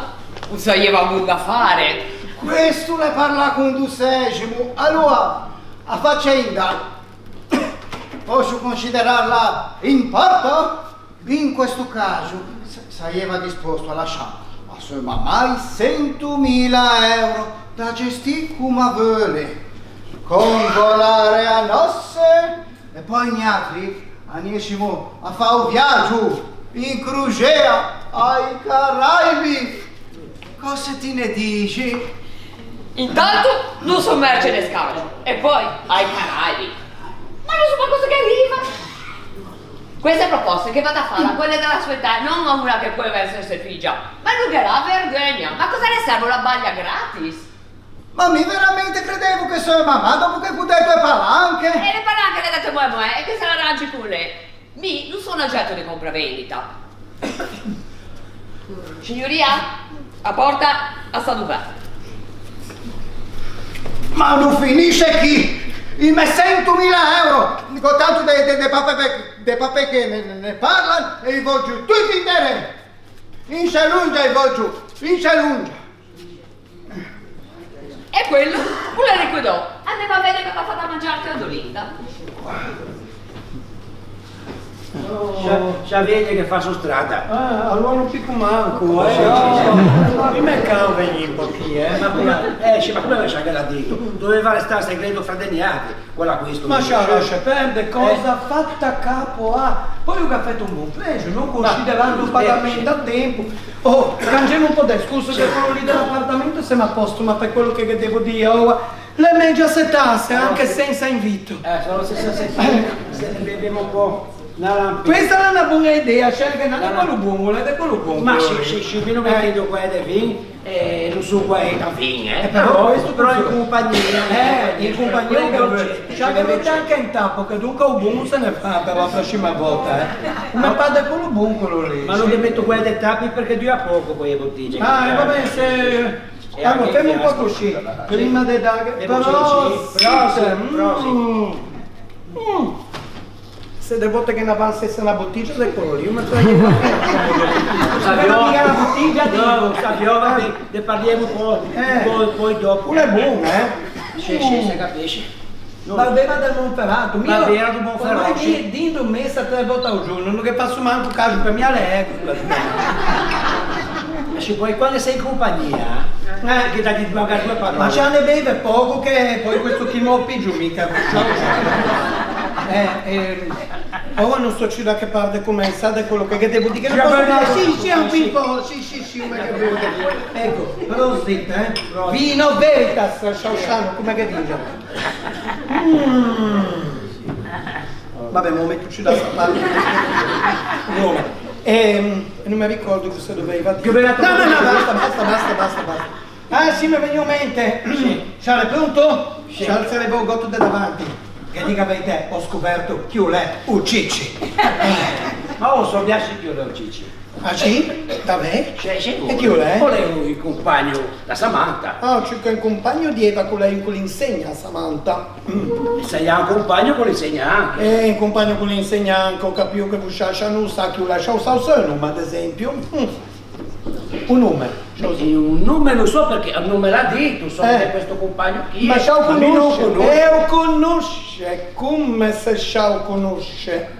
o saieiva bon da fâ. Questo l'é parlâ con do seximo. Alora, a facenda, posso considerarla in porto? In questo caso, s-, saieiva disposto a lasciâ a seu mamà i sentomila euro da gestî com'a veule, convolare a nòsse, e poi niatri a niessimo a fâ o viaggio in crosea ai Caraibi. Cosa ti ne dixi? Intanto no son merce de scambio. E poi, ai Caraibi. Ma no so cose che riva. Queste proposte ghe v'à da fâle à quelle de la sò età, no à una che poeva esse figia. Ma no ghe l'à vergogna? Ma cosa ghe serve una baglia gratis? Ma mi veramente credevo che seu mamà dopo che gh'ò dito e palanche. E le palanche le à date moe moe, e che se l'arrangi con lê. Mi no son oggetto de compravendita. Signoria, a porta a sta dov'è. Ma no finisse chì! I me sentomila euro! Gh'ò tanto de, de, de papè, de papè che ne, ne, ne parlan e i voggio tutti inderê! In scialungia i voggio, in scialungia! E quello o l'é liquidou. Andemo a vede cosa gh'à da fâ da mangiâ a Teodolinda. Scià, scià vede che fasso strada. Ah, alora no pico manco, eh. Sì, sì, sì. Oh, mi me cao vegnî un pö chì, eh. Ma come, eh, sì, ma come che ghe l'à dito? Doveva restâ segreto fra de niatri. Quella, questo. Ma scià, lascia perde, cosa fatta capo a. Poi o gh'à fæto un bon prexo, no? Considerando o pagamento a tempo. Oh, cangiemo un po' de discorso, che quello lì dell'appartamento siamo a posto, ma per quello che devo dire, oh, le meglio assettarse anche senza invito. Eh, solo se, se, se, se ne bevemo un po'. Questa è una buona idea, scelga una di quello buono, una di quello buono. Ma sì, sì, sì, mi no me fido qua de vin. Eh, no so quæ che vin, eh. Eh, però, però in compagnia. Eh, in compagnia, che ghe mette anche un tappo, che donca o bon se ne fa per la prossima volta, eh. Come padre quello bon, quello lì. Ma no ghe metto quæ de tapi perché dura poco quæ botiglie. Ah, eh, va ben, se... Allora, femo un po' così, prima de dare, però, sì, sì, sì. Mm. Mm. Se de volte che ne avansesse na botiglia de quello lì, ma... Saviò, saviò, de, de parliemo po, eh, po, poi dopo. Uno è buono, eh? Sì, sì, se capisce. No. Barbera del Monferrato. Barbera del Monferrato, sì. Ormai di, dindo messa tre volte al giorno, no ghe fasso manco caso, per mi l'è eco. Eh, sì, poi quando sei in compagnia, eh, che dai, magari due parole. Ma se ne beve poco, che poi questo chì me lo piggio mica. Eh, eh, ora no so ciù da che parte comensâ, de quello che, che devo dî, che no posso dî. Sì, sì, un po', sì, sì, sì, ma che devo dî. Eco, prosite, eh. Vino veritas, sciausciano, come che dixe? Mm. Va ben, me metto ciù da sta parte. No. Ehm, no me ricordo cosa dovevo dire. No, no, no, basta, basta, basta, basta, basta. Ah, sì, me vegno in mente. Sì. Scià l'é pronto? Sì. Scià, se levo o gotto de davanti. Che dico, avete, ho scoperto chi l'é, o Cicci. Ma o sò ben chi l'é o Cicci. Ah, sì? Davvero? Sì, sì. E chi l'é? O l'é o compagno da Samantha. Ah, ciò che un compagno dieva che l'é un che l'insegna a Samantha. Mm. E se gh'à un compagno che l'insegna anche. Eh, un compagno che l'insegna anche, ho capito che voscià no sa chi l'é, scià o sa o seu nome, ad esempio. Mm. O nome. E o nome no sò, perché no me l'à dito, sò che questo compagno chi l'é. Ma scià o conosce? Eh, o conosce, come se scià o conosce?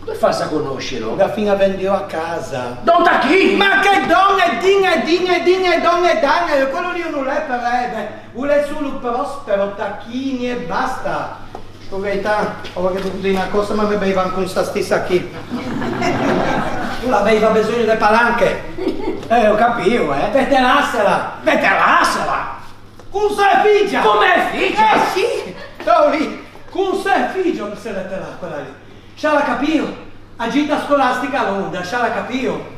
Come fâso à conoscelo? O gh'à fiña venduo a casa. Don Tachini! Ma che don e din e din e din e don e dan, e quello lì no l'é per leve, o l'é solo Prospero Tachini e basta. Scusa, Gaetà, o vao che devo dî na cösa, ma me beivo ancon sta stessa chì. O l'aveiva besogno de palanche. Eh, o capio, eh. Pe telâsela! Pe telâsela! Con sò figgia! Con mæ figgia? Eh sì! Stao lì! Con sò figgia o se l'é telâ quella lì. Scià l'à capio? A gita scolastica a Londra, scià l'à capio?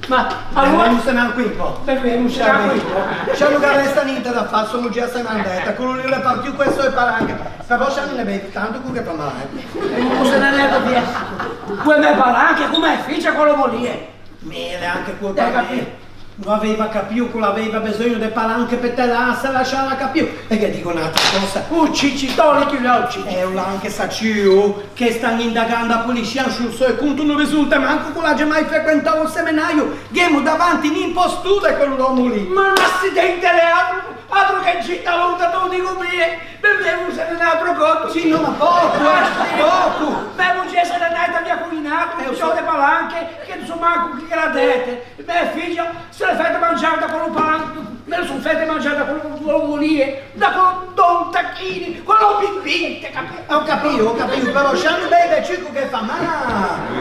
Ma alora... Fermemose anche un pö. Fermemose anche un pö. Scià no ghe resta ninte da fâ, sò muggiê a se n'é andata, quello lì o l'é partio co e soe palanche. Però scià no ne beive tanto, che o ghe fa mâ. E no se n'é andata via. Co e mæ palanche, con mæ figgia, con l'ommo lì, eh. Mele, anche queo. Te capio? No aveiva capio che o l'aveiva besogno de palanche pe telâsela, scià l'à capio. E ghe digo n'atra cösa. O Cicci, dove che o l'à o Cicci? Eh, o l'à anche saciuo che stan indagando a poliçia in sciô sò conto, no risolto manco che o l'age mai frequentâ o semenario. Gh'emo davanti un impostore, quello l'ommo lì. Ma un assidente l'é, atro, atro che gita longa, te o digo mi, eh. Pe mæ o se n'é un atro conto. Sì, no, ma pöco, eh, pöco. Mæ muggiê se n'é andata via con un atro, eh, o sò, de palanche, che no sò manco chi che l'à dete. Mæ figgia se l'é fæta mangiâ da quello pan, me la son fæta mangiâ da quello, quello lì, da quello Don Tachini, quello Pipì, te capio? Ho capio, ho capio, però scià no beive ciù che o ghe fa mâ,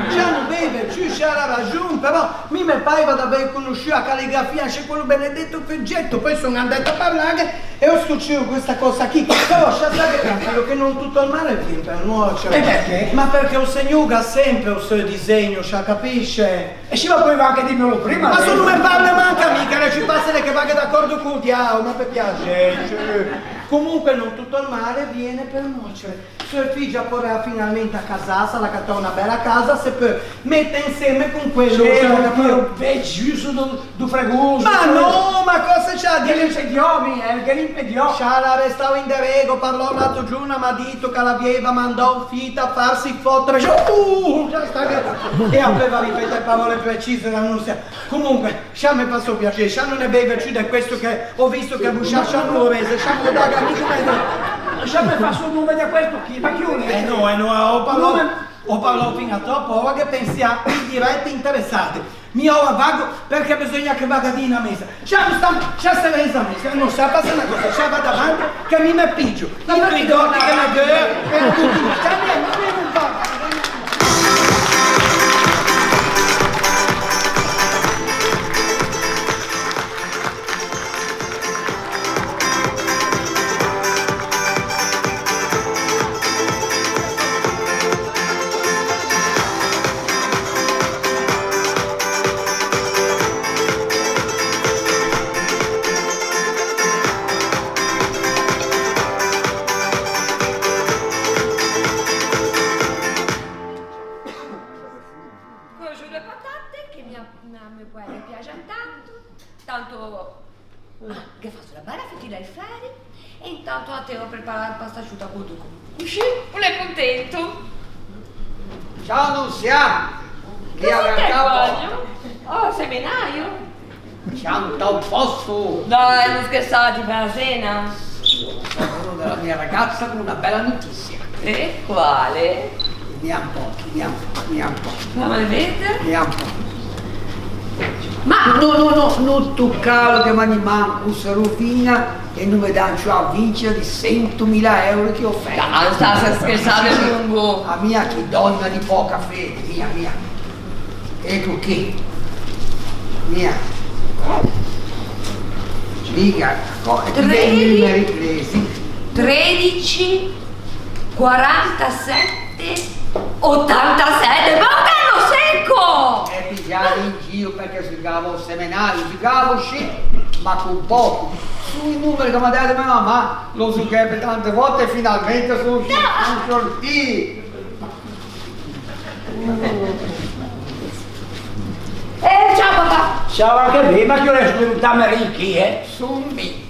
scià no beive ciù, scià l'à ragion, però mi me paiva d'avei conosciuo a caligrafia, scià, quello benedeto foggetto, po son andata a parlâghe e o scoprio questa cosa chì, però scià, scià che tranquillo che non tutto il male viene per nuocere. E perché? Ma perché o Signô o gh'à sempre o seu disegno, scià, capisce? E sì, ma poeiva anche dîmelo primma, eh. Ma se no me parle manco a mi, che l'é ciù facile che vaghe d'acordo col diao, ma pe piaxê, cioè. Comunque non tutto il male viene per nuocere. Sò figgia o porrà finalmente a casâse, a l'à catâ na bella casa, se peu mete inseme con quello, sì, cioè, ma capio? Vegioso do, do fregoso, ma cioè. No, ma cosa c'à dî? Ghe l'impediò, mi, eh, ghe l'impediò. Scià l'à restâ in derego, parlò l'atro giorno, m'à dito che l'avieiva mandâo fito a fâse fòtere. Uh, già sta che... E apre va ripete e parole precise da no se... Comunque, scià me fâ sto piaxê, scià no ne beive ciù de questo che o gh'ò visto che voscià scià no o beive, scià me daghe a mi come... Scià me fâ sto nome de questo chì, ma chi o l'é? Eh no, eh no, o parlò, o parlò fin a tropo, ora che pensi a dirette interessate. Mi oua vago, perché beseugna che vaga à dî na messa. Scià no sta, scià se reza messa, no sa, passa na cösa, scià va davanti, che mi me pigio. I rigordi che me deu, e a tutti, scià via, ma mi no vago. Congio e patate, che mi, a me poere me piaxe tanto, tanto Ah, ghe fasso na bella fetina ai feri e intanto a Teo prepara la pasta asciutta co-, coscì o l'é contento. Ciao, Nunzià! Cosa gh'è, compagno? Oh, semenaio? Ciao, t'ò posto! Dai, no schersâ, ti fæ a sena? Sono della mia ragazza con una bella notizia. Eh, quale? Vediamo un po', vediamo un po', vediamo un po'. Famme vede. Vediamo un po'. Ma no, no, no, no toccâlo che magni manco, o se rovina e no me dà ciù a vincita di sentomila euro che o fæto. Dai, no stâ schersando, lungo. A mia che donna di poca fede, mia, mia. Eco chì. Mia. Mia, co-, e ti dai i numeri presi. Tredici, quarantasette, ottantasette, ma un danno secco! E pigiâ in gio perché zugavo o semenario, zugavo sì, ma con poco. Sui numeri che m'à dato mia mamma, lo zughei pe tante volte e finalmente son sci-, son sciortî. Eh, ciao papà! Ciao anche mi, ma chi o l'é sto tamerì chi, eh? Son mi.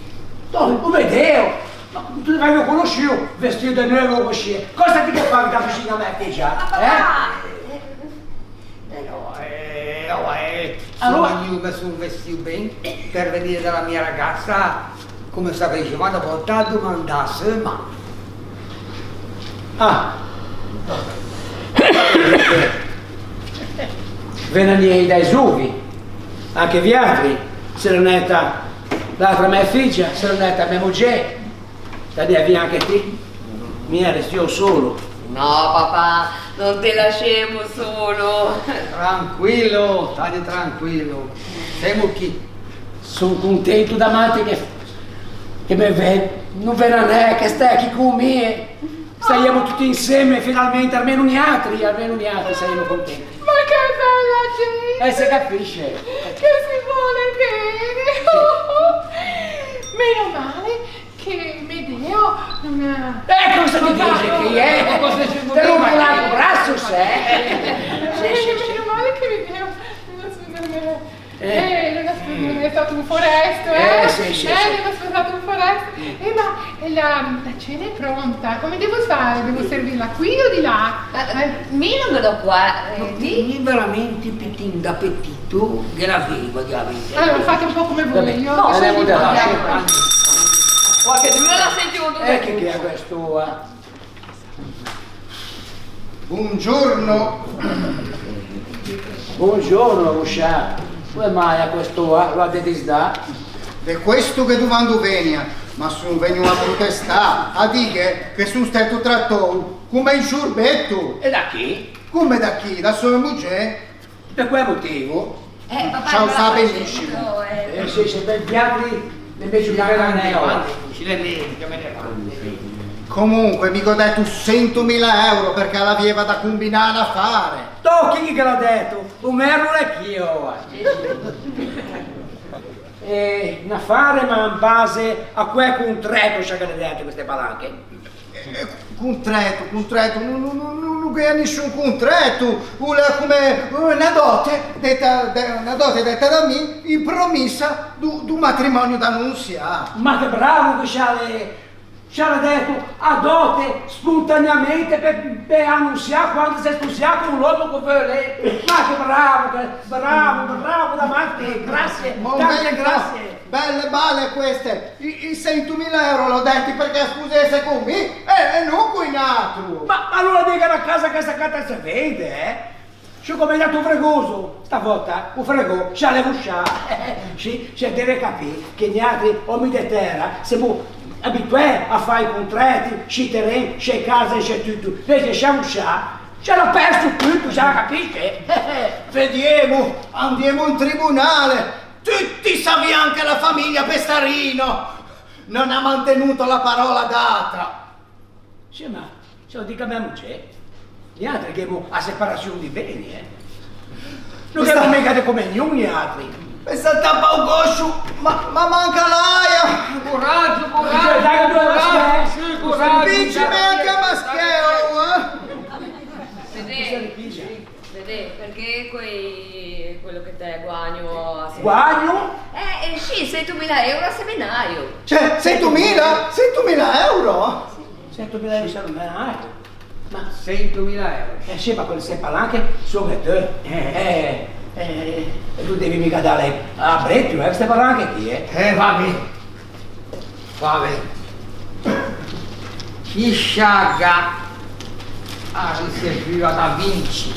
Dove? O vedeo! Ma ti te veuggio conosciuo vestio de neuvo coscì, eh? Cosa ti ghe fâ da vicin a mæ figgia, eh? Ma papà! Eh, no, eh, no, eh, alora? Son vegnû, me son vestio ben per vegnî da la mia ragazza, come savevi, ma dopo te domandâ se, ma... Ah! Ve n'aniei dai zovi, anche viatri, se no n'è ta l'atra mæ figgia, se no n'è ta mæ mugê, t'aniei via anche ti, mi restio solo. No, papà, no te lascemo solo. Tranquilo, staghe tranquilo. Semo chi. Son contento da mate che, che me ve-, no ve n'anæ, che stæ chi con mi, eh. Staiemo tuti inseme, finalmente, almeno niatri, almeno niatri staiemo contenti. Ma che bella gente! Eh, se capisce. Che si vuole bene! Meno male che Medeo non ha... Eh, cosa ti dice che è? Te rompo l'altro braccio, se? Sì, sì, sì. Meno male che Medeo non ha... Eh. Eh, no l'à sp-, no l'é stæto un foresto, eh? Eh, sì, sì, eh, sì. No l'à stæto un foresto. Eh, ma la, la cena è pronta, come devo fare? Devo servirla qui o di là? Ma, eh, mi no ghe dò qua, eh, ti? Mi veramente pitin d'apetito ghe l'avevo, a dî a veritæ. Allora, fate un po' come voi, io... Vabbè. No, eh, andiamo da là. Qualchedun l'à sentio dove... Eh, chi che è questo qua? Bongiorno. Bongiorno, voscià. Come mai a quest'ora lo avete disdà? De questo ghe domando venia, ma son vegnû a protestâ, a dîghe che son stæto tratou come un sciorbeto. E da chi? Come da chi? Da sô mugê. Pe quæ motivo? Eh, papà, ciao, sa beniscimo. Eh, sì, se pe viatri, invece, no, no, no, no, no, no, no, no, no, no. Comunque, mi gh'ò dæto sentomila euro perché a l'avieva da combinâ un afare. Tò, chi che l'à dæto? O merlo l'é chi, oa. Eh, un afare, ma in base a quæ contræto che ghe n'é dentro queste palanche? Eh, eh, contræto, contræto, no, no, no, no, no gh'ea nisciun contræto, o l'é come, eh, na dòte deta, de, na dòte deta da mi in promissa do, do matrimonio da nunsiâ. Ma che bravo che o sè, o sè dæto a dòte spontaneamente pe, pe anunsiâ quando se sposià con l'omo che o veuve. Ma che bravo, che bravo, bravo, da mate, grazie, tante grazie. Belle balle queste! I, i sentomila euro l'ò dæti perché a sposesse con mi e, e no con un atro! Ma, ma alora diga na casa che se cata e se vende, eh? Sciù, comme l'é stæto fregoso, stavòta o fregou o l'à voscià. Sì, se deve capî che niatri, omi de tæra, semo abituæ a fâ i contræti, scî teren, scê case, scê tuto. Invece, se o l'à voscià, o l'à perso tuto, se la capisce? Vediemo, andiemo in tribunale! Tutti savian che la famiglia Pestarino non ha mantenuto la parola data. Sì, ma se o dico a mæ mugê, niatri gh'emo a separazion di beni, eh? No gh'emo miga de comegnon niatri. Me salta pe o goscio, ma, ma manca l'äia! Coraggio, coraggio, dai, dai, coraggio, sì, coraggio. Spingime anche a maschera, eh! Vedê, vedê, perché quei, quello che te guagno a... Guagno? Eh, eh, sì, sentomila euro a semenaio. Cioè, sentomila? Sentomila euro? Sentomila euro a semenaio? Ma sentomila euro. Eh sì, ma quelle se palanche son e tue. Eh. Eh, eh, e no devi miga dâle a bretio, eh, queste palanche chi, eh. Eh, va ben. Va ben. Chi sciaga a riçevua da Vinci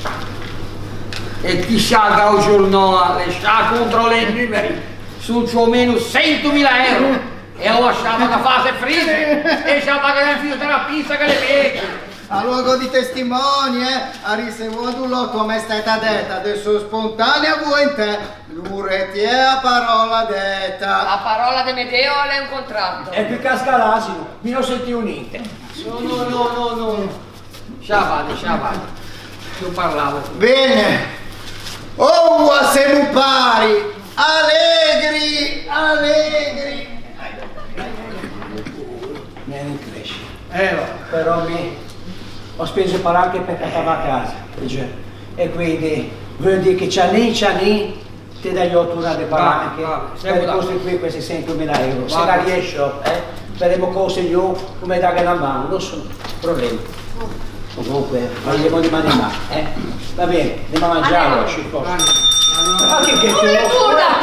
e chi sciaga o giornâ, scià, contròla i numeri, son ciù o meno sentomila euro. E oa scià, ma che fâse frisge, e scià, ma che l'é un fisioterapista che l'é viejo. Aloa gh'ò di testimoni, eh! A riçevò do lòto a m'é stæta detta de sô spontanea voentæ, no retié a paròla detta. A paròla de Medeo a l'é un contrato. E ti casca l'asino, mi no sentio ninte. No, no, no, no, no. Scià vade, scià vade. No parlavo. Ben. Oua, semo pari! Alegri, alegri! Me rincresce. Eh, va. Però mi ò speso palanche pe portâ a casa, e quindi veu dî che cianin cianin te daiò torna de palanche, va, va, per ricostituî questi sentomila euro. Se la riescio, eh, vedemo cos'è io, come dare una mano, non so, problemi. Comunque, andemo di mano in mano, eh. Va bene, andiamo a mangiare, sciocco. Ma che, che tu?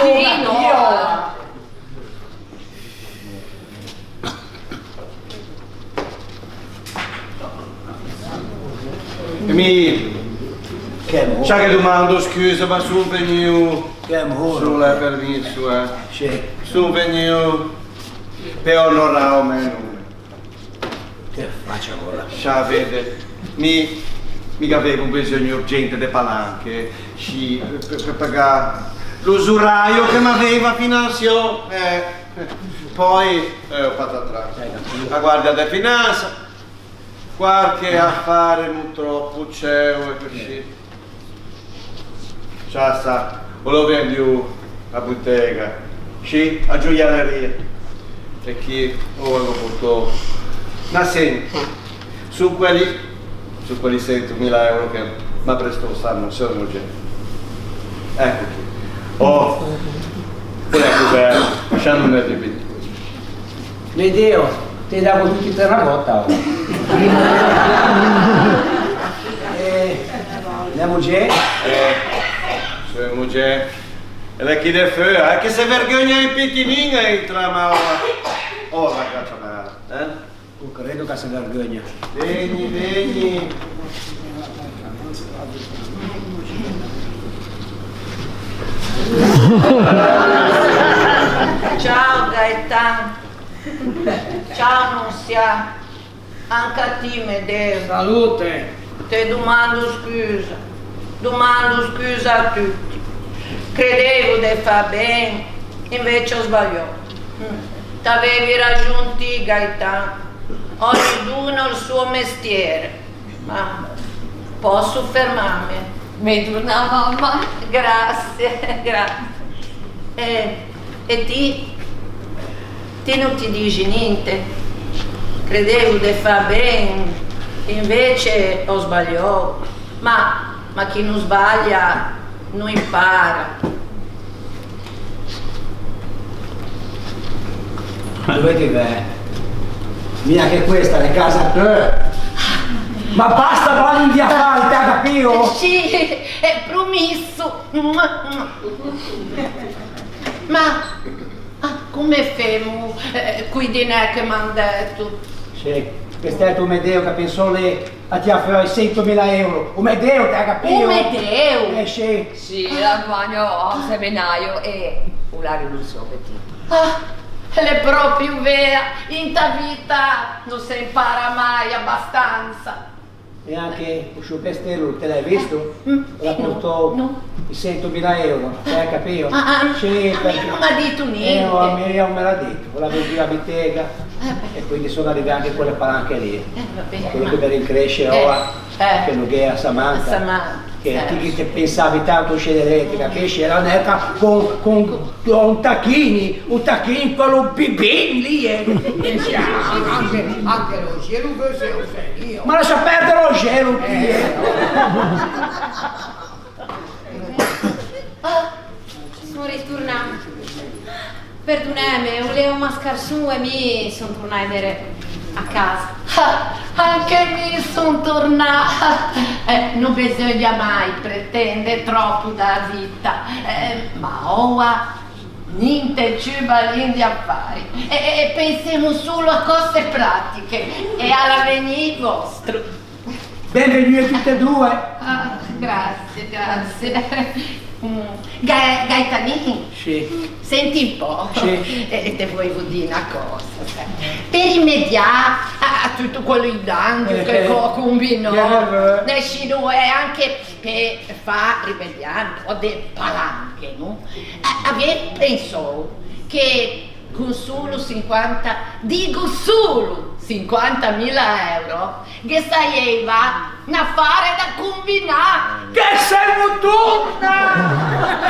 Io. E mi, cià che domando scusa, ma son vegnuo solo, eh, permesso, eh. Sì. Son vegnuo pe onorâ o mæ nome. Che faccio ora? Scià vede, mi, mi gh'avevo un bisogno urgente de palanche, sì, pe, pe, pe pagâ l'usuraio che m'aveva finanziou, eh. Poi, eh, patatrà. A Guardia de Finanza, quarche afare no tròpo cieo e cusì. Cià sta, o l'ò venduo a botega, sì, a gioielleria. E chi o gh'ò portou. Ma sì, son quelli, son quelli sentomila euro che m'à prestâ Sam, o seu muggiê. Eco chi. Oh, quello è coperto, lasciandomelo debito. Medeo, te davo tutti per una volta, oh. Eh, mæ muggiê? Eh, seu muggiê. E l'é chi de feua, eh, che se vergogna un pitinin a intrâ, ma ora, ora, caccia mala, eh? O credo che se vergogna. Vegni, vegni. Ciao, Gaetan. Ciao, Nunzià. Anca ti, Medeo. Salute! Te domando scusa, domando scusa a tutti. Credevo de fâ ben, invece ò sbaliou. Mm. T'avevi raxon ti, Gaetan. Ognuno il suo mestiere. Ma posso fermarmi? Me dona a man? Grazie, grazie. Eh, E ti? Ti no ti dixi ninte? Credevo de fâ ben, invece ò sbaliou. Ma, ma chi no sbalia, no impara. Dove ti vè? Mia che questa l'é casa peu. Ma basta, va in via fare, te capio? Sì, è promesso. Ma Ah, come femo, eh, coi dinè che m'àn dæto? Sì, gh'é stæto o Medeo che pensou lì a tiâ feua i sentomila euro. O Medeo, te gh'æ capio? O Medeo? Eh, sì. Sì, l'à gudagnâ a semenaio e o l'à rinussiou pe ti. Ah, l'é proprio vea, inta vita no se impara mai abastansa. E anche o sciô Castello, te l'æ visto? Eh, mm, sì, no, no. L'à portou i sentomila euro, te gh'æ capio? Ah, ah, sì, a mi no m'à dito ninte. Eh, no, a mi no me l'à dito, o l'à venduo a bitega, eh, beh, e quindi son rivæ anche quelle palanche lì. Eh, va ben. Quello che me rincresce, eh, oua, eh, che no gh'é a Samantha. A Samantha. Che ti che te pensavi tanto a scena elettrica, che scena neta con, con, con tachini, o tachin, quello bibin lì, eh. Eh, sì, anche, anche lo cielo che se lo sei io. Ma lascia perdere lo cielo, chi è? Ah, son ritornâ. Perdonæme, o l'ea un mascarson e mi son tornæ a casa. Ah, anche mi son tornâ. Eh, no beseugna mai pretende tròpo da vita. Eh, ma oua ninte ciù balin di afari. E, e, e pensemo solo a còse pratiche e à l'avegnî vòstro. Benvegnue tute e doe. Ah, grazie, grazie. Mm, Ga-, Gaetanin, sì, senti un pö, sì, e, e te voeivo dî na cösa, sè. Pe rimediâ a, a tuto quello i danni che, eh, che o combinò, eh, eh, eh, sì, no, e anche pe fâ rimediâ un pö de palanche, no? A, aviei pensou che con solo sinquanta, digo solo sinquantamila euro, ghe saieiva un afare da combinâ! Che semmo torna!